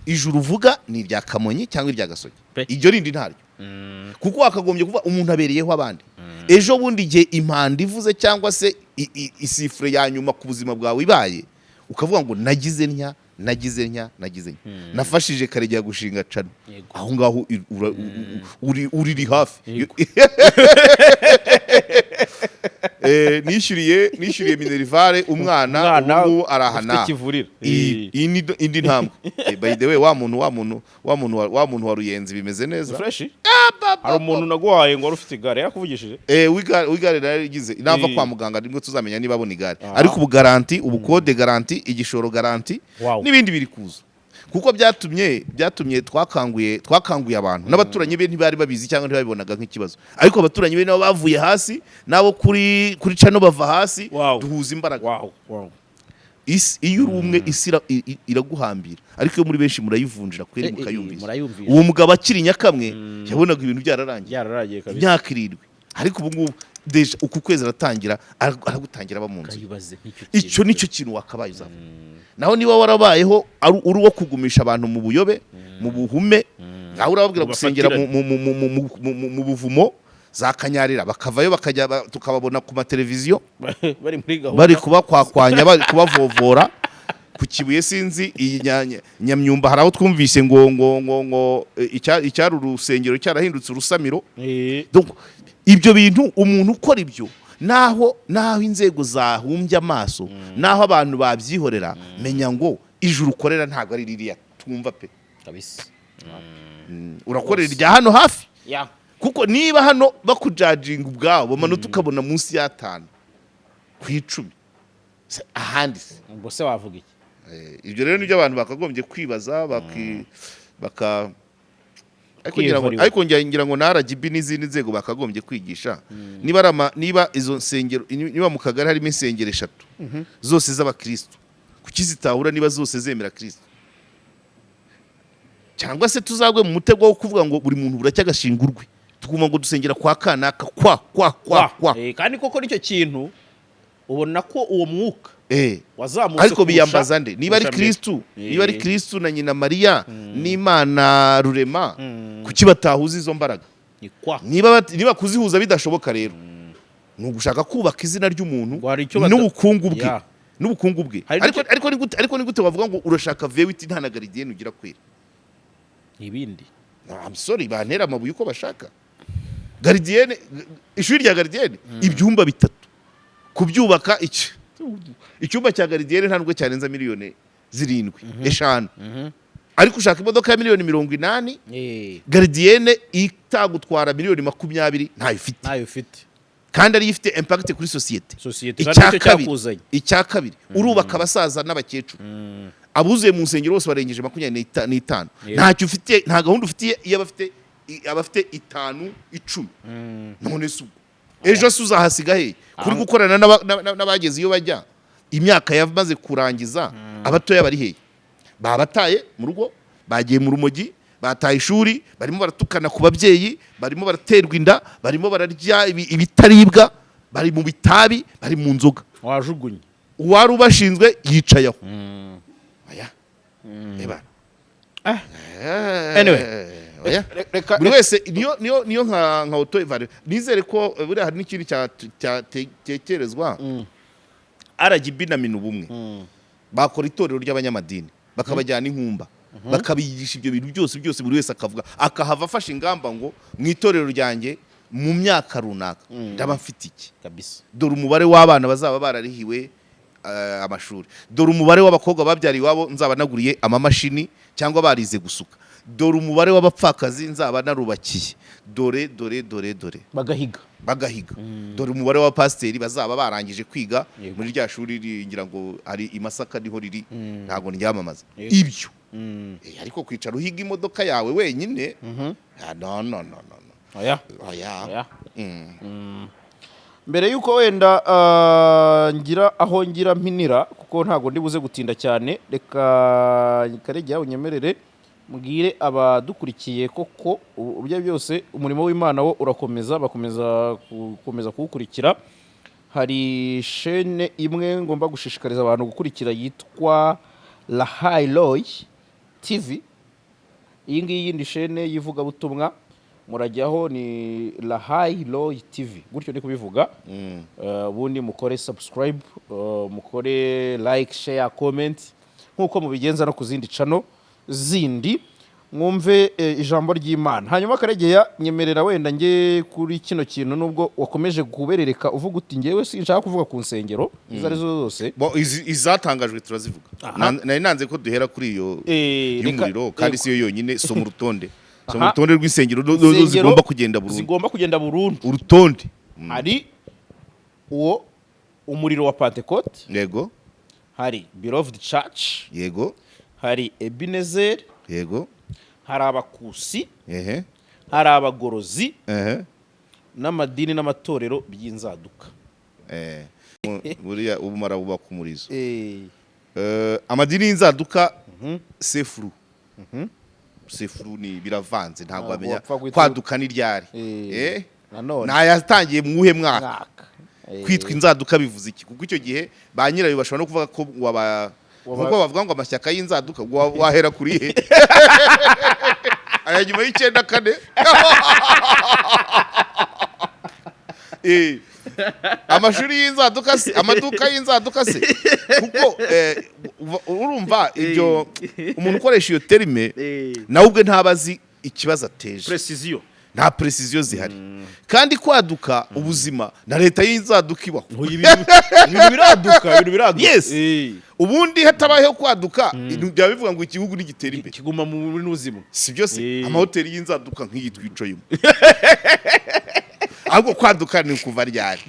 ijuru uvuga ni irya Kamonyi cyangwa irya Gasogi? Pe. Iryo rindi ntaryo, kuko wakagombye kuba umuntu abereyeho abandi. Ejo bundi igihe impanda ivuze cyangwa se isifure ya nyuma ku buzima bwawe ibaye, ukavuga ngo nagize ntya, nagize ntya, nagize ntya, nafashije Karegeya gushinga channel. Aho ngaho uriri hafi. Nishyuriye minerval umwana. Umwana ubu ngubu arahana. ufite kivurira. Iyi ni indi ntambwe. By the way, wa muntu wa Ruyenzi bimeze neza. Fresh. Hari umuntu naguhaye ngo wari ufite igare, yakuvugishije? W'igare narigize nava kwa muganga nibwo tuzamenya niba abona igare. Ariko ubu garantie, ubukode garantie, igishoro garantie, n'ibindi biri kuza, kuko byatumye twakanguye abantu n'abaturanyi be ntibari babizi cyangwa ntibabibonaga nk'ikibazo, ariko abaturanyi be nabo bavuye hasi, nabo kuri channel bava hasi. Duhuza imbaraga. Isi, iyo uri umwe, isi iraguhambira, ariko iyo muri benshi murayivunjira kweri, mukayumvira. Murayumvisha. Uwo mugabo akiri nyakamwe yabonaga ibintu byararangiye. Byararangiye kabisa. Imyaka 7, ariko ubu ngubu déjà uku kwezi aratangira, aragutangira aba mu nzu. Kayibaze nk'icyo. Icyo nicyo kintu wakabaye uzava naho. Niba warabayeho ari uri uwo kugumisha abantu mu buyobe, mu buhume, ngaho urababwira gusengera mu buvumo za Kanyarira, bakavayo bakajya tukababona ku mateleviziyo. Bari muri gahunda. Bari kubakwakwanya, bari kubavovora ku Kibuye. Sinzi iyi Nyamyumba, hari aho twumvise ngo icyari urusengero cyarahindutse urusamiro. Donc, ibyo bintu, umuntu ukora ibyo, naho inzego zahumbye amaso, naho abantu babyihorera, menya ngo ijuru ukorera ntabwo ari ririya twumva pe. Kabisa. Urakorera irya hano hafi. Ya. Kuko niba hano bakujajinga ubwabo amanota ukabona munsi ya 5 ku 10, ahandi se? Ubwo se wavuga iki? Ibyo rero nibyo abantu bakagombye kwibaza, baka ariko ngira ngo Kwiyevariwa. ariko ngira ngo na RGB n'izindi nzego bakagombye kwigisha, niba ari niba izo nsengero, niba mu kagari harimo insengero eshatu zose z'abakristo, kuki zitahura niba zose zemera Kristo? Cyangwa se tuzagwe mu mutego wo kuvuga ngo buri muntu buracya agashinga urwe, tukumva ngo dusengera kwa kanaka, kwa kwa kwa kwa. Kandi koko nicyo kintu ubona ko uwo mwuka wazamutse Ariko biyambaza nde niba ari kurusha mbere. Kristu, niba ari Kristu na nyina Mariya n'Imana Rurema, kuki batahuza izo mbaraga? Ni kwa Niba kuzihuza bidashoboka rero, ni ugushaka kubaka izina ry'umuntu Ngo hari icyo n'ubukungu bwe, n'ubukungu bwe. Hari Ariko ariko ni gute wavuga ngo urashaka V8 nta na gardienne ugira kwera? Ibindi. I'm sorry, bantera amabuye uko bashaka. Gardienne, ishuri rya gardienne, ibyumba bitatu kubyubaka, iki icyumba cya gardienne nta nubwo cyarenza miliyoni 7, 5, ariko ushaka imodoka ya miliyoni 80, gardienne itagutwara miliyoni 20 ntayo ufite. Ntayo ufite. Kandi ariyo ifite impact kuri sosiyete. Sosiyete, kandi Icya nicyo kabiri, cyakuzanye. icya kabiri, urubaka abasaza n'abakecuru. Abuzuye mu nsengero bose barengeje 25. Ntacyo ufite, nta gahunda ufitiye iyo abafite 5, 10. None se ubwo ejo se uzahasiga he kuri gukorana n'abageze iyo bajya, imyaka yamaze kurangiza? Abatoya bari hehe? Babataye mu rugo, bagiye mu rumogi, bataye ishuri, barimo baratukana ku babyeyi, barimo baraterwa inda, barimo bararya ibitaribwa, bari mu bitabi, bari mu nzoga. Wajugunye. Uwari ubashinzwe yicaye aho. Oya. Eba. Anyway. Oya. Reka Buri wese niyo nka auto evaluate. Nizere ko buriya hari n'ikindi cyatekerezwa. RGB na Minubumwe bakora itorero ry'abanyamadini, bakabajyana inkumba, bakabigisha ibyo bintu byose byose, buri wese akavuga akahava afashe ingamba ngo mu itorero ryanjye mu myaka runaka ndaba mfite iki. Kabisa. Dore umubare w'abana bazaba bararihiwe amashuri, dore umubare w'abakobwa babyariye iwabo nzaba naguriye amamashini cyangwa barize gusuka, dore umubare w'abapfakazi nzaba narubakiye, dore dore dore dore. Bagahiga. Bagahiga. Dore umubare w'abapasiteri bazaba barangije kwiga muri rya shuri ngira ngo ari i Masaka niho riri, ntabwo ndyamamaza. Ibyo. Ariko kwicara uhiga imodoka yawe wenyine, ah, no no no no no. Oya. Oya. Oya. Mbere y'uko wenda ngira aho ngira mpinira, kuko ntabwo ndi buze gutinda cyane, reka Karegeya unyemerere mbwire abadukurikiye koko ibyo byose umurimo w'Imana wo urakomeza, bakomeza gukomeza kuwukurikira. Hari shene imwe ngomba gushishikariza abantu gukurikira yitwa Lahai Roy TV. Iyi ngiyi ni shene y'ivugabutumwa, murajyaho ni Lahai Roy TV, gutyo ndi kubivuga. Ubundi mukore subscribe, mukore like, share, comment nk'uko mubigenza no ku zindi channel zindi, mwumve ijambo ry'Imana. Hanyuma Karegeya, nyemerera wenda njye kuri kino kintu, nubwo wakomeje kuberereka uvuga uti ngewe sinshaka kuvuga ku nsengero izo arizo zose. Bo, izatangajwe turazivuga. Nari nanze ko duhera kuri iyo y'umuriro, kandi si yo yonyine. Soma urutonde, soma urutonde rw'insengero Insengero zigomba kugenda burundu. Zigomba kugenda burundu. Urutonde. Hari uwo umuriro wa Pentecote, hari Beloved Church, hari Ebenezer, hari Abakusi, hari Abagorozi, n'amadini n'amatorero by'inzaduka. Buriya ubumara bubaka umurizo. Amadini y'inzaduka, c'est flou, c'est flou, ni biravanze, ntabwo Ntabwo wamenya wapfa guhita kwaduka ni ryari. Nanone Nayatangiye mu wuhe mwaka? Mwaka. Kwitwa inzaduka bivuze iki? Kuko icyo gihe ba nyirayo bashobora no kuvuga ko waba nkuko bavuga ngo amashyaka y'inzaduka, wahera kuri he? Aya nyuma y'94. Amashuri y'inzaduka se, amaduka y'inzaduka se? Kuko urumva ibyo umuntu ukoresha iyo terme nawe ubwe ntaba azi ikibazo ateje. Precision. Nta precision zihari. Kandi kwaduka ubuzima na leta y'inzaduka ibaho. Ibintu biraduka, ibintu biraduka. Yes. Ubundi hatabayeho kwaduka, ibintu byaba bivuga ngo igihugu ntigitera imbere. Kiguma muri n'ubuzima. Si byose. Amahoteli y'inzaduka nk'iyi twicayemo. Ahubwo kwaduka ni ukuva ryari?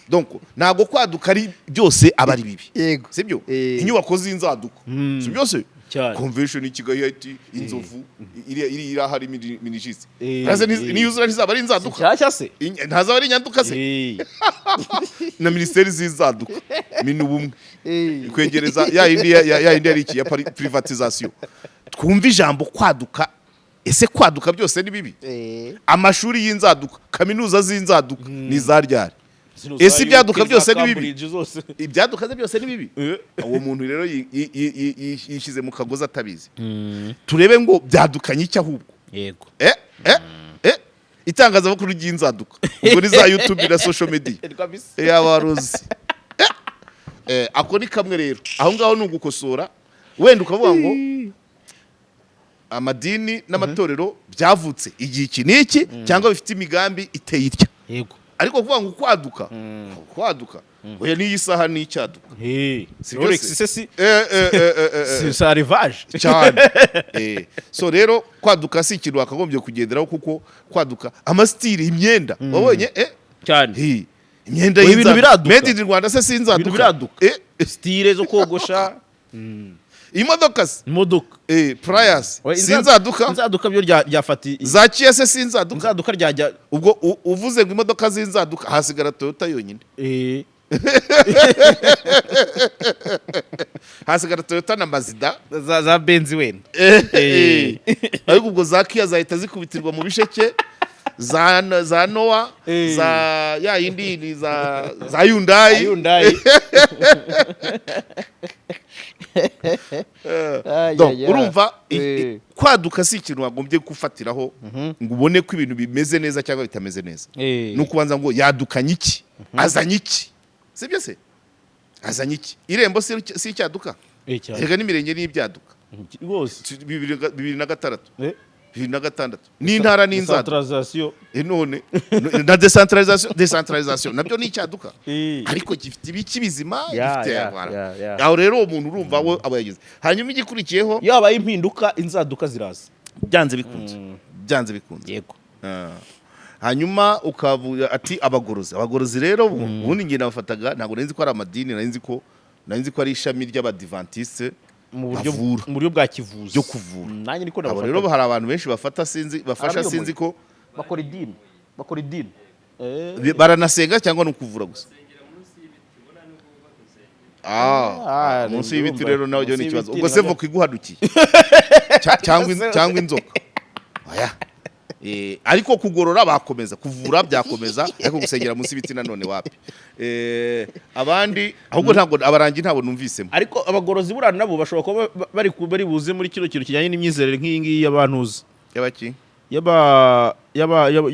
Donc ntabwo kwaduka ari byose aba ari bibi. Sibyo? Inyubako z'inzaduka, si byose? Cyane. Convention Kigali ati inzovu iri irahari Minijust. Niyuzura ntizaba ari inzaduka? Nshyashya se? Ntazaba ari inyaduka se? Na minisiteri z'inzaduka, Minubumwe, kwegereza ya yindi ya yindi yari iki ya privatisation. Twumve ijambo kwaduka. Ese kwaduka byose ni bibi? Amashuri y'inzaduka, kaminuza z'inzaduka ni za ryari? Zino Ese za ibyaduka UK, byose za ni bibi? Cambridge zose. Ibyaduka ze byose ni bibi? Uwo muntu rero yishyize mu kagozi atabizi. Turebe ngo byadukanye iki ahubwo. Itangazamakuru ry'inzaduka, ubwo ni za YouTube na social media. Yaba waruzi. Ako ni kamwe rero. Aho ngaho ni ugukosora, wenda ukavuga ngo amadini n'amatorero byavutse igihe iki n'iki, cyangwa bifite imigambi iteye itya. Ariko kuvuga ngo kwaduka, kwaduka, oya, n'iyi saha ni icyaduka. Si Rolex byose? se si si arrivage. Cyane. So rero kwaduka si ikintu wakagombye kugenderaho, kuko kwaduka amasitiri, imyenda wabonye Cyane. Imyenda Oya, ibintu y'inzaduka. biraduka. Made in Rwanda se si inzaduka? Ibintu biraduka. Style zo kogosha. Imodoka se? Imodoka. Prius Oya, si inzaduka? Inzaduka byo ryafati. Za Kia se si inzaduka? Inzaduka ryajya. Ubwo uvuze ngo imodoka z'inzaduka, hasigara Toyota yonyine. Hasigara Toyota na Mazda. Za Benz wenda. Ariko ubwo za Kia zahita zikubitirwa mu bisheke, za Noah, za ya yindi ni za Hyundai. Hyundai. Donc, urumva kwaduka si ikintu wagombye gufatiraho ngo ubone ko ibintu bimeze neza cyangwa bitameze neza. Ni ukubanza ngo yadukanye iki, azanye iki? Sibyo se? Azanye iki? Irembo si icyaduka? Cyane. Erega n'imirenge n'ibyaduka. Rwose. 2006, 2006 n'intara n'inzaduka. Decentralisation. None na decentralisation nabyo ni icyaduka, ariko gifite ibiki bizima, gifite voilà. Aho rero uwo muntu urumva we aba yagize. Hanyuma igikurikiyeho, Iyo habaye impinduka, inzaduka ziraza. Byanze bikunze, byanze bikunze. Ah. Hanyuma ukavuga ati abagorozi. Abagorozi rero bo, ubundi njye nabafataga, ntabwo nari nzi ko ari amadini, nari nzi ko ari ishami ry'abadivantiste Mu buryo bavura. Mu buryo bwa kivuzi. Byo kuvura. Nanjye niko Abo nabafata. rero hari abantu benshi bafata, sinzi bafasha, Arabiyomoye. sinzi ko Bakora idini. Baranasenga cyangwa ni ukuvura gusa? Ah, Ah, munsi y'ibiti ndumva. rero nawe ni Munsi ikibazo. y'ibiti Ubwo se nabyo- voka iguhadukiye cyangwa inzoka? Oya. Ariko kugorora bakomeza, kuvura byakomeza, ariko gusengera munsi y'ibiti nanone wapi. Abandi ahubwo ntabwo abarangi ntabwo numvisemo. Ariko abagorozi buriya nabo bashobora kuba bari buze muri kino kintu kijyanye n'imyizerere nk'iyi ngiyi y'abantuzi. Y'abaki? Yaba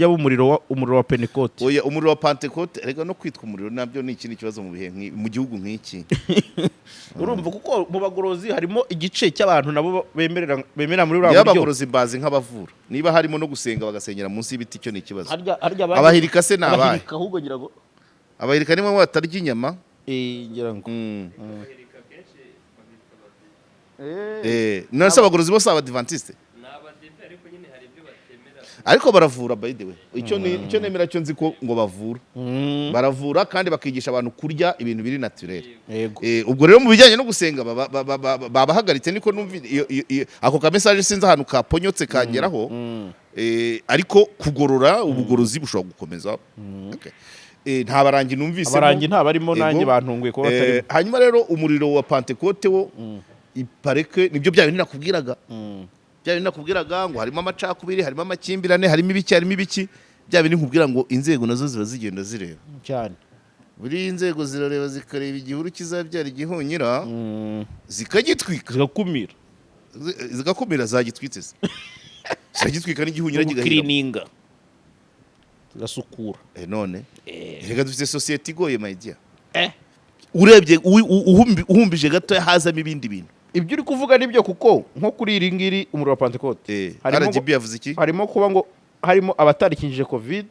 umuriro wa umuriro wa Pentecote. Oya, umuriro wa Pentecote rega no kwitwa umuriro nabyo ni ikindi kibazo mu bihe mu gihugu nk'iki. Urumva, kuko mu bagorozi harimo igice cy'abantu nabo bemera muri buriya Niba buryo. abagorozi mbazi nk'abavura, niba harimo no gusenga bagasengera munsi y'ibiti, icyo ni ikibazo. Harya Abahirika se ni abahe? Abahirika ahubwo ngira ngo Abahirika nimwe batarya inyama. Ngira ngo None se abagorozi bose abadivantiste? Ni abadive, ariko nyine hari ibyo batemera. Ariko baravura, by the way. Icyo ni icyo nemera cyo, nzi ko ngo bavura, baravura kandi bakigisha abantu kurya ibintu biri naturel. Ubwo rero mu bijyanye no gusenga babahagaritse, niko numva ako ka message, sinzi ahantu kaponyotse kangeraho. Ariko kugorora, ubugorozi bushobora gukomeza. Okay. Nta barangi numvisemo. Abarangi ntabarimo, nanjye Ego. bantunguye kuba batarimo. Hanyuma rero umuriro wa Pantekote wo ipareke nibyo bya bintu nakubwiraga, bya bintu nakubwiraga ngo harimo amacakubiri, harimo amakimbirane, harimo ibiki, harimo ibiki, bya bintu nkubwira ngo inzego nazo ziba zigenda zireba. Cyane. Buriya inzego zirareba, zikareba igihuru kizabyara igihunyira, zikagitwika. Zigakumira. Zigakumira, zagitwitse se, ziragitwika n'igihunyira kigahira. Gukirininga, zigasukura. None reka dufite sosiyete igoye, my dear. Urebye uhumbije gato hazamo ibindi bintu. Ibyo uri kuvuga nibyo, kuko nko kuri iri ngiri, umuriro wa Pantekote, harimo RGB yavuze iki? Harimo kuba ngo harimo abatarikingije COVID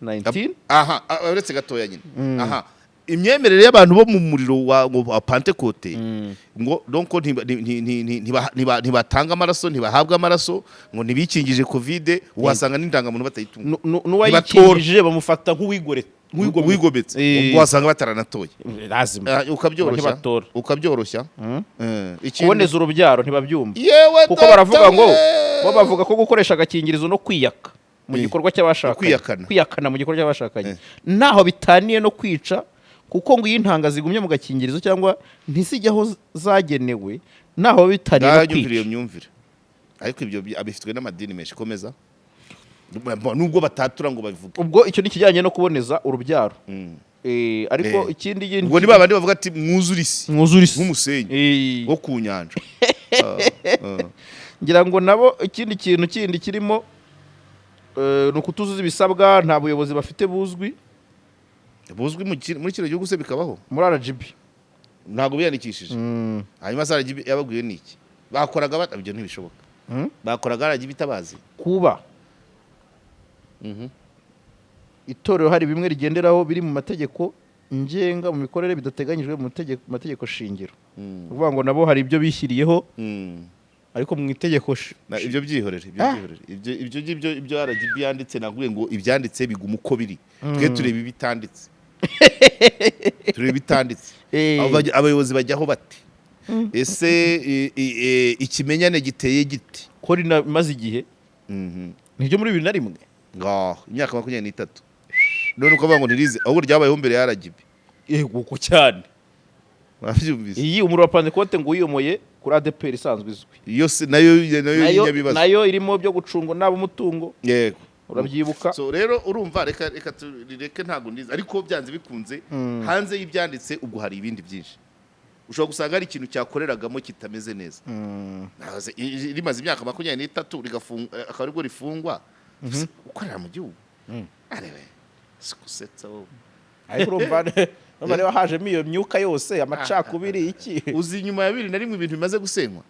19. Aha, uretse gatoya nyine, aha imyemerere y'abantu bo mu muriro wa Pantekote ngo donc ntibatanga amaraso, ntibahabwa amaraso, ngo ntibikingije COVID, uhasanga n'indangamuntu batayitunga. N'uwayikingije bamufata nk'uwigometse. Wigometse. Ubwo wasanga bataranatoye. Lazima. Ukabyoroshya. Ntibatora. Ukabyoroshya. Kuboneza urubyaro ntibabyumva, Yewe kuko data baravuga ngo we! bo bavuga ko gukoresha agakingirizo no kwiyaka mu gikorwa cy'abashakanye, Kwiyakana. kwiyakana mu gikorwa cy'abashakanye ntaho bitaniye no kwica, kuko ngo iyo intanga zigumye mu gakingirizo cyangwa ntizijye aho zagenewe, ntaho bitaniye no Ndanyumvira iyo kwica. myumvire, ariko ibyo abifitwe n'amadini menshi. Komeza, nubwo batatura ngo babivuge. Ubwo icyo ni ikijyanye no kuboneza urubyaro. Ariko ikindi Ubwo ni babandi bavuga ati mwuzure isi mwuzure isi nk'umusenyi wo ku nyanja. Ngira ngo nabo ikindi kintu kindi kirimo ni ukutuzuza ibisabwa, nta buyobozi bafite buzwi. Buzwi muri kino gihugu se bikabaho? Muri RGB. Ntabwo biyandikishije. Hanyuma se RGB yababwiye ni iki bakoraga? Ibyo ntibishoboka. Bakoraga RGB itabazi. Kuba itorero hari bimwe rigenderaho biri mu mategeko ngenga mu mikorere bidateganyijwe mu mategeko shingiro. Ni ukuvuga ngo nabo hari ibyo bishyiriyeho, ariko mu itegeko Ibyo byihorere, ibyo byihorere, ibyo ngibyo, ibyo RGB yanditse, nakubwiye ngo ibyanditse biguma uko biri. Twe tureba ibitanditse, tureba ibitanditse. Abayobozi bajyaho bate ese? Ikimenyane giteye gite? Ko rimaze igihe, nibyo, muri 2001. Ngaho imyaka 23, none ukavuga ngo ntirize, ahubwo ryabayeho mbere ya RGB. Yego, uko cyane. Wabyumvise? Iyi umuriro wa Pantekote ngo wiyomoye kuri ADEPR isanzwe izwi. Iyo se nayo Nayo y'inyabibazo. Nayo irimo byo gucunga nabi umutungo. Yego. Urabyibuka. So rero urumva, reka turireke, ntabwo ndizi, ariko byanze bikunze hanze y'ibyanditse ubwo hari ibindi byinshi ushobora gusanga hari ikintu cyakoreragamo kitameze neza. Rimaze imyaka 23 akaba aribwo rifungwa, ukorera mu gihugu, arebe sikusetsa wowe. Ariko urumva niba hajemo iyo myuka yose, amacakubiri, iki. Uzi inyuma ya 2001 ibintu bimaze gusenywa?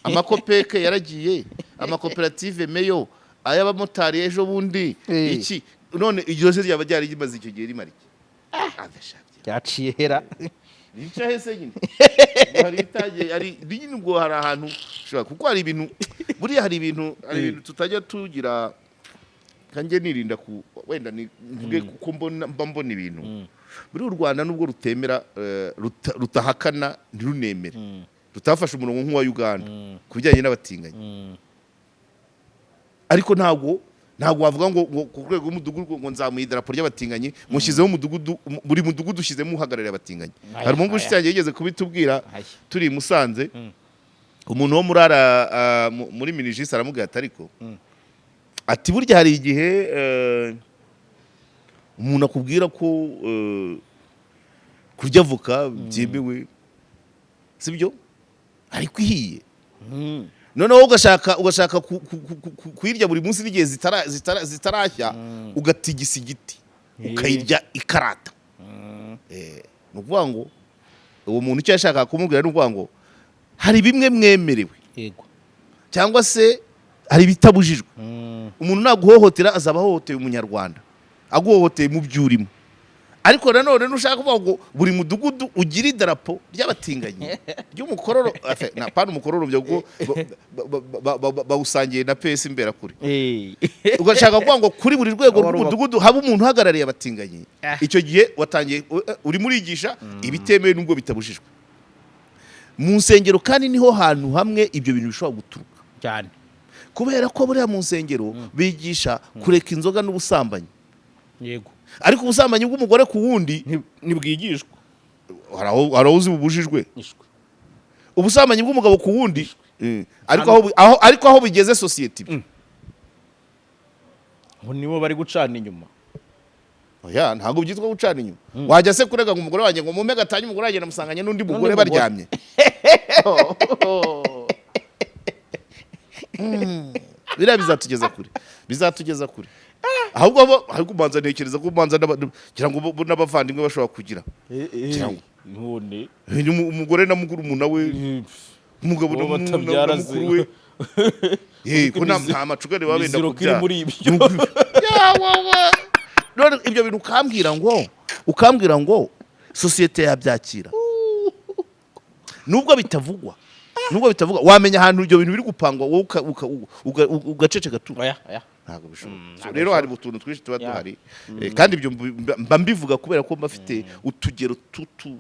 Amakopeke yaragiye, amakoperative meyo, ay'abamotari ejo bundi. Iki none iryo se ryaba ryari rimaze icyo gihe rimara iki? Adashabye. Ryaciye hera. Rica hese nyine. Ubwo hari ibitagiye, hari nyine, ubwo hari ahantu ushobora, kuko hari ibintu buriya, hari ibintu tutajya tugira. Kanjye nirinda ku wenda ni mvuge, kuko mbona mba mbona ibintu muri u Rwanda, nubwo rutemera, rutahakana ntirunemere, rutafashe umurongo nk'uwa Uganda ku bijyanye n'abatinganyi, ariko ntabwo wavuga ngo ku rwego rw'umudugudu ngo nzamuye idarapo ry'abatinganyi, mushyizeho umudugudu, buri mudugudu ushyizemo uhagarariye abatinganyi. Aya, Hari umuhungu aya. w'inshuti yanjye yigeze kubitubwira Aya. turi i Musanze, umuntu wo muri ara muri Minijust aramubwira ati ariko, ati burya hari igihe umuntu akubwira ko kurya avoka byemewe, sibyo, ariko ihiye, noneho ugashaka kuyirya buri munsi n'igihe zitarashya, ugatigisa igiti, ukayirya ikarata. Ni ukuvuga ngo uwo muntu icyo yashakaga kumubwira ni ukuvuga ngo hari bimwe mwemerewe cyangwa se hari ibitabujijwe. Umuntu naguhohotera azaba ahohoteye umunyarwanda, aguhohoteye mu byo urimo. Ariko nanone nushaka kuvuga ngo buri mudugudu ugira idarapo ry'abatinganyi ry'umukororo, na pana umukororo byo kuko bawusangiye na PS Imberakuri, ugashaka kuvuga ngo kuri buri rwego rw'umudugudu haba umuntu uhagarariye abatinganyi, icyo gihe watangiye urimo urigisha ibitemewe nubwo bitabujijwe. Mu nsengero kandi niho hantu hamwe ibyo bintu bishobora guturuka. Cyane. Kubera ko buriya mu nsengero bigisha kureka inzoga n'ubusambanyi. Yego. Ariko ubusambanyi bw'umugore ku wundi Ntibwigishwa. Hari aho uzi bubujijwe? Ishwe. Ubusambanyi bw'umugabo ku wundi, ariko aho bigeze sosiyete ibyo Ngo nibo bari gucana inyuma. Oya, ntabwo byitwa gucana inyuma. Wajya se kurega ngo umugore wanjye, ngo mume gatanya, umugore wanjye namusanganye n'undi mugore mugore. baryamye? Biriya bizatugeza kure, bizatugeza kure. Ahubwo bo ariko ubanza, ntekereza ko ubanza ngira ngo bo n'abavandimwe bashobora kugira ngira ngo None umugore na murumuna we, umugabo Bo na batabyara mukuru we. Ko nta macugane baba benda Imiziro kiri kubyara. muri ibyo. Ya, wowe. None ibyo bintu ukambwira ngo sosiyete yabyakira? Nubwo bitavugwa, wamenya ahantu ibyo bintu biri gupangwa, wowe ugaceceka tu? Oya, oya. Ntabwo bishoboka. So, Ntabwo rero hari utuntu twinshi tuba duhari. Kandi ibyo mba mbivuga kubera ko mba mfite utugero tutu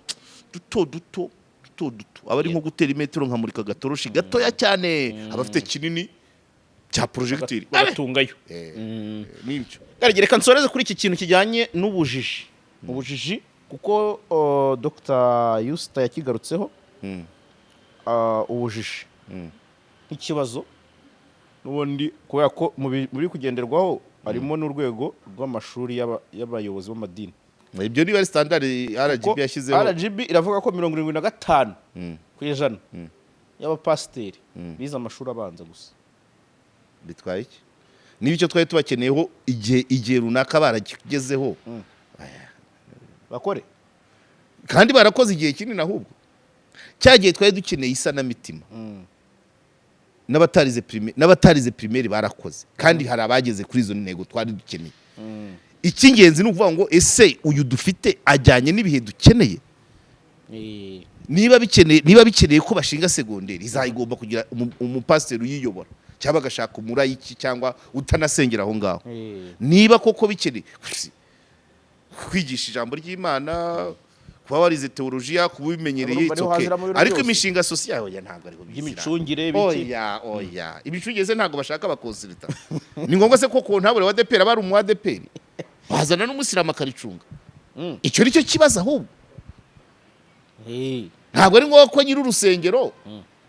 duto duto duto duto, aba ari nko gutera imetero nkamurika agatoroshi gatoya cyane, aba afite kinini cya projecteur. Bagatungayo. N'ibyo. Garage, reka nsoreze kuri iki kintu kijyanye n'ubujiji, ubujiji, kuko Dr Yusita yakigarutseho. Ubujiji nk'ikibazo n'ubundi, kubera ko mu biri kugenderwaho harimo n'urwego rw'amashuri y'abayobozi b'amadini. Ibyo niba ari standard RGB Ko yashyizeho. RGB iravuga ko 75% y'abapasiteri bize amashuri abanza gusa. Bitwaye iki niba icyo twari tubakeneyeho igihe runaka barakigezeho? Bakore. Kandi barakoze igihe kinini. Ahubwo cya gihe twari dukeneye isanamitima, n'abatarize primaire barakoze, kandi hari abageze kuri izo ntego twari dukeneye. Icy'ingenzi ni ukuvuga ngo: ese uyu dufite ajyanye n'ibihe dukeneye? Niba bikeneye ko bashinga segonderi, izayigomba kugira umupasiteri uyiyobora, cyangwa bagashaka umurayiki cyangwa utanasengera aho ngaho. Niba koko bikeneye kwigisha ijambo ry'Imana, kuba warize teolojiya, kuba ubimenyereye, Urumva it's niho okay. haziramo ibintu Ariko byose. imishinga social, oya, ntabwo ariho bizira. By'imicungire, biki? Oya, oya, imicungire se ntabwo bashaka aba consultant? Ni ngombwa se ko comptable wa ADEPR aba ari umu ADEPR? Bazana n'umusilamu akaricunga. Icyo ni cyo kibazo ahubwo. Ntabwo ari ngombwa ko nyiri urusengero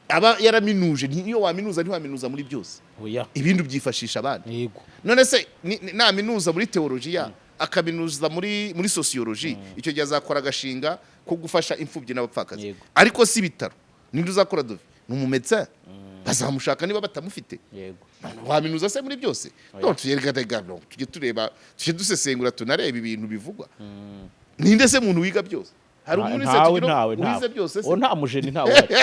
aba yaraminuje. Niyo waminuza, ntiwaminuza muri byose. Oya. Ibindi ubyifashisha abandi. None se naminuza muri teolojiya, akaminuza muri sociologie, icyo gihe azakora agashinga ko gufasha imfubyi n'abapfakazi. Ariko si ibitaro, ninde uzakora devis? Ni umu médecin, bazamushaka niba batamufite. Waminuza se muri byose? No tujye, no, tujye tureba, tujye dusesengura, tunareba ibintu bivugwa. Ninde se muntu wiga byose? Hari umuntu se Ntawe. tugira Ntawe. wize Ntawe. byose se? O, nta mujeni, ntawe uhari.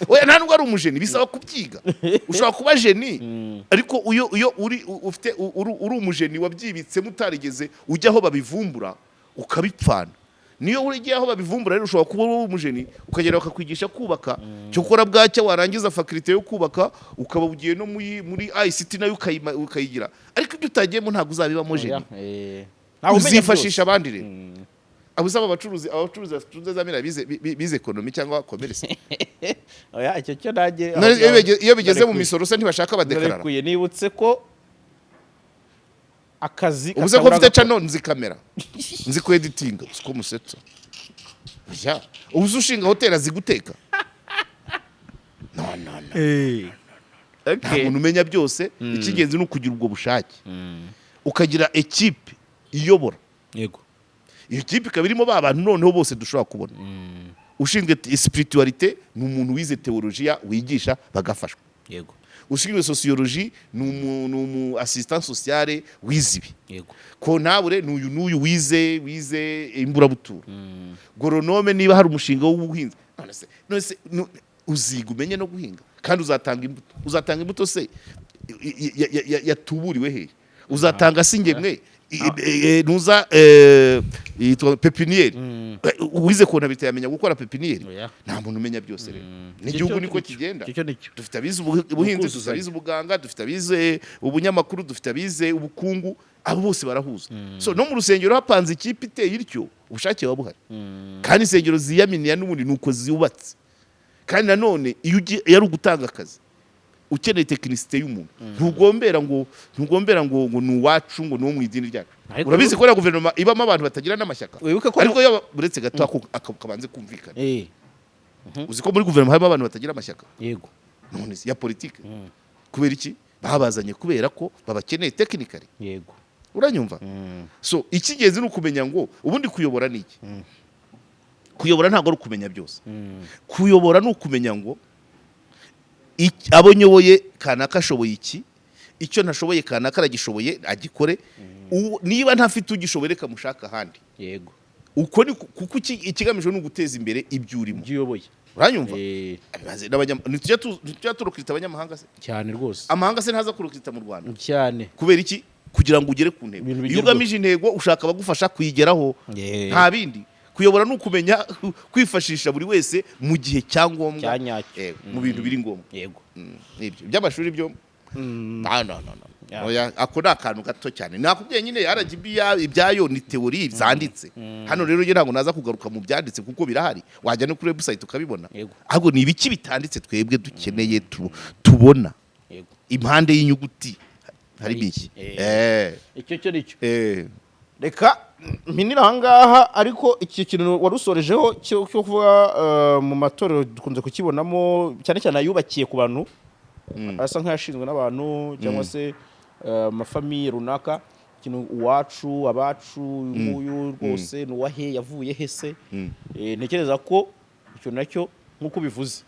Oya, nta nubwo ari umujeni, bisaba kubyiga. Ushobora kuba génie, ariko iyo uri ufite uri umujeni wabyibitsemo, utarigeze ujya aho babivumbura, ukabipfana. Niyo ugiye aho babivumbura rero, ushobora kuba uri umujeni, ukagera bakakwigisha kubaka, cyo ukora bwacya warangiza faculté yo kubaka, ukaba ugiye no muri ICT nayo ukayigira, ariko ibyo utagiyemo ntabwo uzabibamo génie. Oya, ntawe umenya Uzifashisha byose. abandi. Rero abo usaba abacuruzi bacuruza za miliyari bize économie cyangwa commerce? Oya, icyo cyo nanjye None iyo bigeze mu Ndarekuye. misoro se ntibashaka abadekarara? Ndarekuye. Nibutse ko akazi Ubu se ko katabura mfite agakora. channel, nzi kamera, nzi ku editinga, siko musetsa? Oya, ubu se ushinga hoteli azi guteka? No, no, no. Nta muntu umenya byose. Icy'ingenzi ni ukugira ubwo bushake, ukagira ekipe iyobora. Iyo kipe ikaba irimo ba bantu noneho bose dushobora kubona. Ushinzwe spiritualité ni umuntu wize teolojiya, wigisha bagafashwa. Ushinzwe sociologie ni umu assistant social wize ibi. Comptable ni uyu n'uyu wize imburabuturo. Agronome niba hari umushinga w'ubuhinzi. None se uziga umenye no guhinga, kandi uzatanga imbuto? Uzatanga imbuto se yatuburiwe hehe? Uzatanga se ingemwe ntuza yitwa pépinière? Uwize comptabilité yamenya gukora pépinière? Oya. Nta muntu umenya byose rero. N'igihugu Icyo niko nicyo. kigenda. Icyo nicyo. Dufite abize ubuhinzi, dufite Ukuzuzanya. abize ubuganga, dufite abize ubunyamakuru, dufite abize ubukungu, abo bose barahuza. So no mu rusengero hapanze ikipe iteye ityo, ubushake buba buhari. Kandi insengero ziyaminiya n'ubundi ni uko zubatse. Kandi nanone iyo ugiye, iyo ari ugutanga akazi. Ukeneye technicité y'umuntu, ntugombera ngo ni uwacu, ngo ni uwo mu idini ryacu. Urabizi ko na guverinoma ibamo abantu batagira n'amashyaka. Wibuke ko Ariko iyo uretse gato ako kabanze kumvikana. Uzi ko muri guverinoma harimo abantu batagira amashyaka? Yego. None se ya politike, kubera iki babazanye? Kubera ko babakeneye technically. Uranyumva? So icy'ingenzi ni ukumenya ngo ubundi kuyobora ni iki. Kuyobora ntabwo ari ukumenya byose. Kuyobora ni ukumenya ngo abo nyoboye, kanaka ashoboye iki, icyo ntashoboye kanaka aragishoboye, agikore. Niba ntafite ugishoboye, reka mushaka ahandi. Uko ni kuko ikigamijwe ni uguteza imbere ibyo urimo. Ibyo uyoboye. Uranyumva? Ntitujya turecruita abanyamahanga se? Cyane rwose. Amahanga se ntaza kurecruita mu Rwanda? Cyane. Kubera iki? Kugira ngo ugere ku ntego. Ibintu Iyo bigerweho. ugamije intego, ushaka abagufasha kuyigeraho. Nta bindi, kuyobora ni ukumenya kwifashisha buri wese mu gihe cya ngombwa. Cya nyacyo. Mu bintu biri ngombwa. Nibyo iby'amashuri byo, no, no, no, no. Oya, ako ni akantu gato cyane. Nakubwiye nyine, RGB ibyayo ni théorie zanditse hano. Rero njye ntabwo naza kugaruka mu byanditse kuko birahari, wajya no kuri website ukabibona. Ahubwo ni ibiki bitanditse twebwe dukeneye, tubona impande y'inyuguti harimo iki? Icyo cyo nicyo. Reka mpinire ahangaha, ariko iki kintu wari usorejeho cyo kuvuga, mu matorero dukunze kukibonamo cyane cyane ayubakiye ku bantu, asa nk'ayashinzwe n'abantu cyangwa se amafamille runaka, ikintu uwacu, abacu, uyu nguyu rwose ni uwahe, yavuye he se? Ntekereza ko icyo nacyo, nk'uko ubivuze,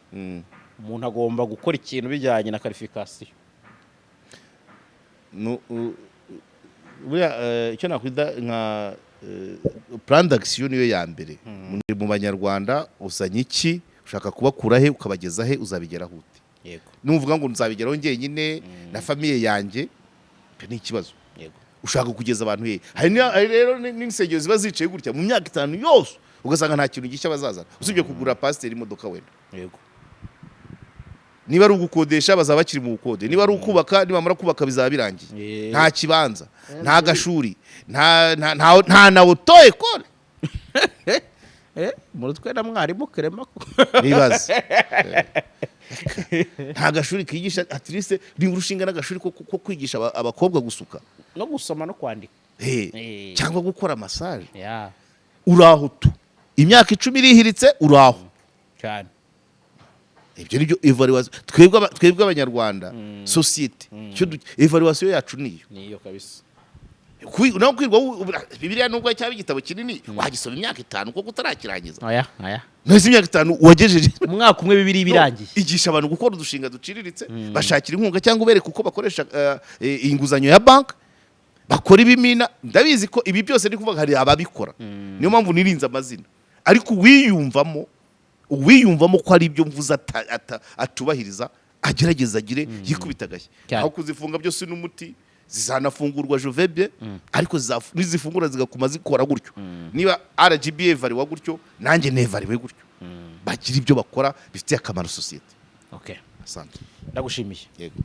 umuntu agomba gukora ikintu bijyanye na qualification. Buriya icyo nakwita nka plan d'action niyo ya mbere mu Banyarwanda. Uzanye iki? Ushaka kubakura he, ukabageza he, uzabigeraho ute? Nuvuga ngo nzabigeraho njyenyine na famille yanjye, ibyo ni ikibazo. Ushaka kugeza abantu he? Hari rero n'insengero ziba zicaye gutya mu myaka 5 yose, ugasanga nta kintu gishya bazazana usibye kugura pasiteri imodoka wenda. Niba ari ugukodesha, bazaba bakiri mu bukode. Niba ari ukubaka, nibamara kubaka bizaba birangiye. Nta kibanza, nta gashuri, nta na auto école. Mu rutwe na mwarimu Kerema. Nibaze, nta gashuri kigisha, at least nibura ushinga n'agashuri ko kwigisha abakobwa gusuka no gusoma no kwandika. Cyangwa gukora massage. Uraho tu, imyaka 10 irihiritse, uraho. Cyane. Ibyo nibyo evaluation. Twebwe Abanyarwanda, société, icyo evaluation yacu niyo. Niyo kabisa. Naho kwirwa Bibiliya, nubwo cyaba igitabo kinini, wagisoma imyaka 5 kuko utarakirangiza? Aya aya. Nahise imyaka 5 wagejeje Umwaka umwe bibiri birangiye. Igisha abantu gukora udushinga duciriritse, bashakira inkunga cyangwa ubereka uko bakoresha inguzanyo ya banki, bakora ibimina. Ndabizi ko ibi byose ndi kuvuga hari ababikora, niyo mpamvu nirinze amazina. Ariko uwiyumvamo ko ari ibyo mvuze atubahiriza, agerageza agire yikubita agashyi. Aho kuzifunga byose n'umuti, zizanafungurwa jovebye, ariko nizifungura zigakuma zikora gutyo. Niba RGB evariwa gutyo, nanjye nevariwe gutyo, bagira ibyo bakora bifitiye akamaro sosiyete. Okay. Asante. Ndagushimiye. Yego.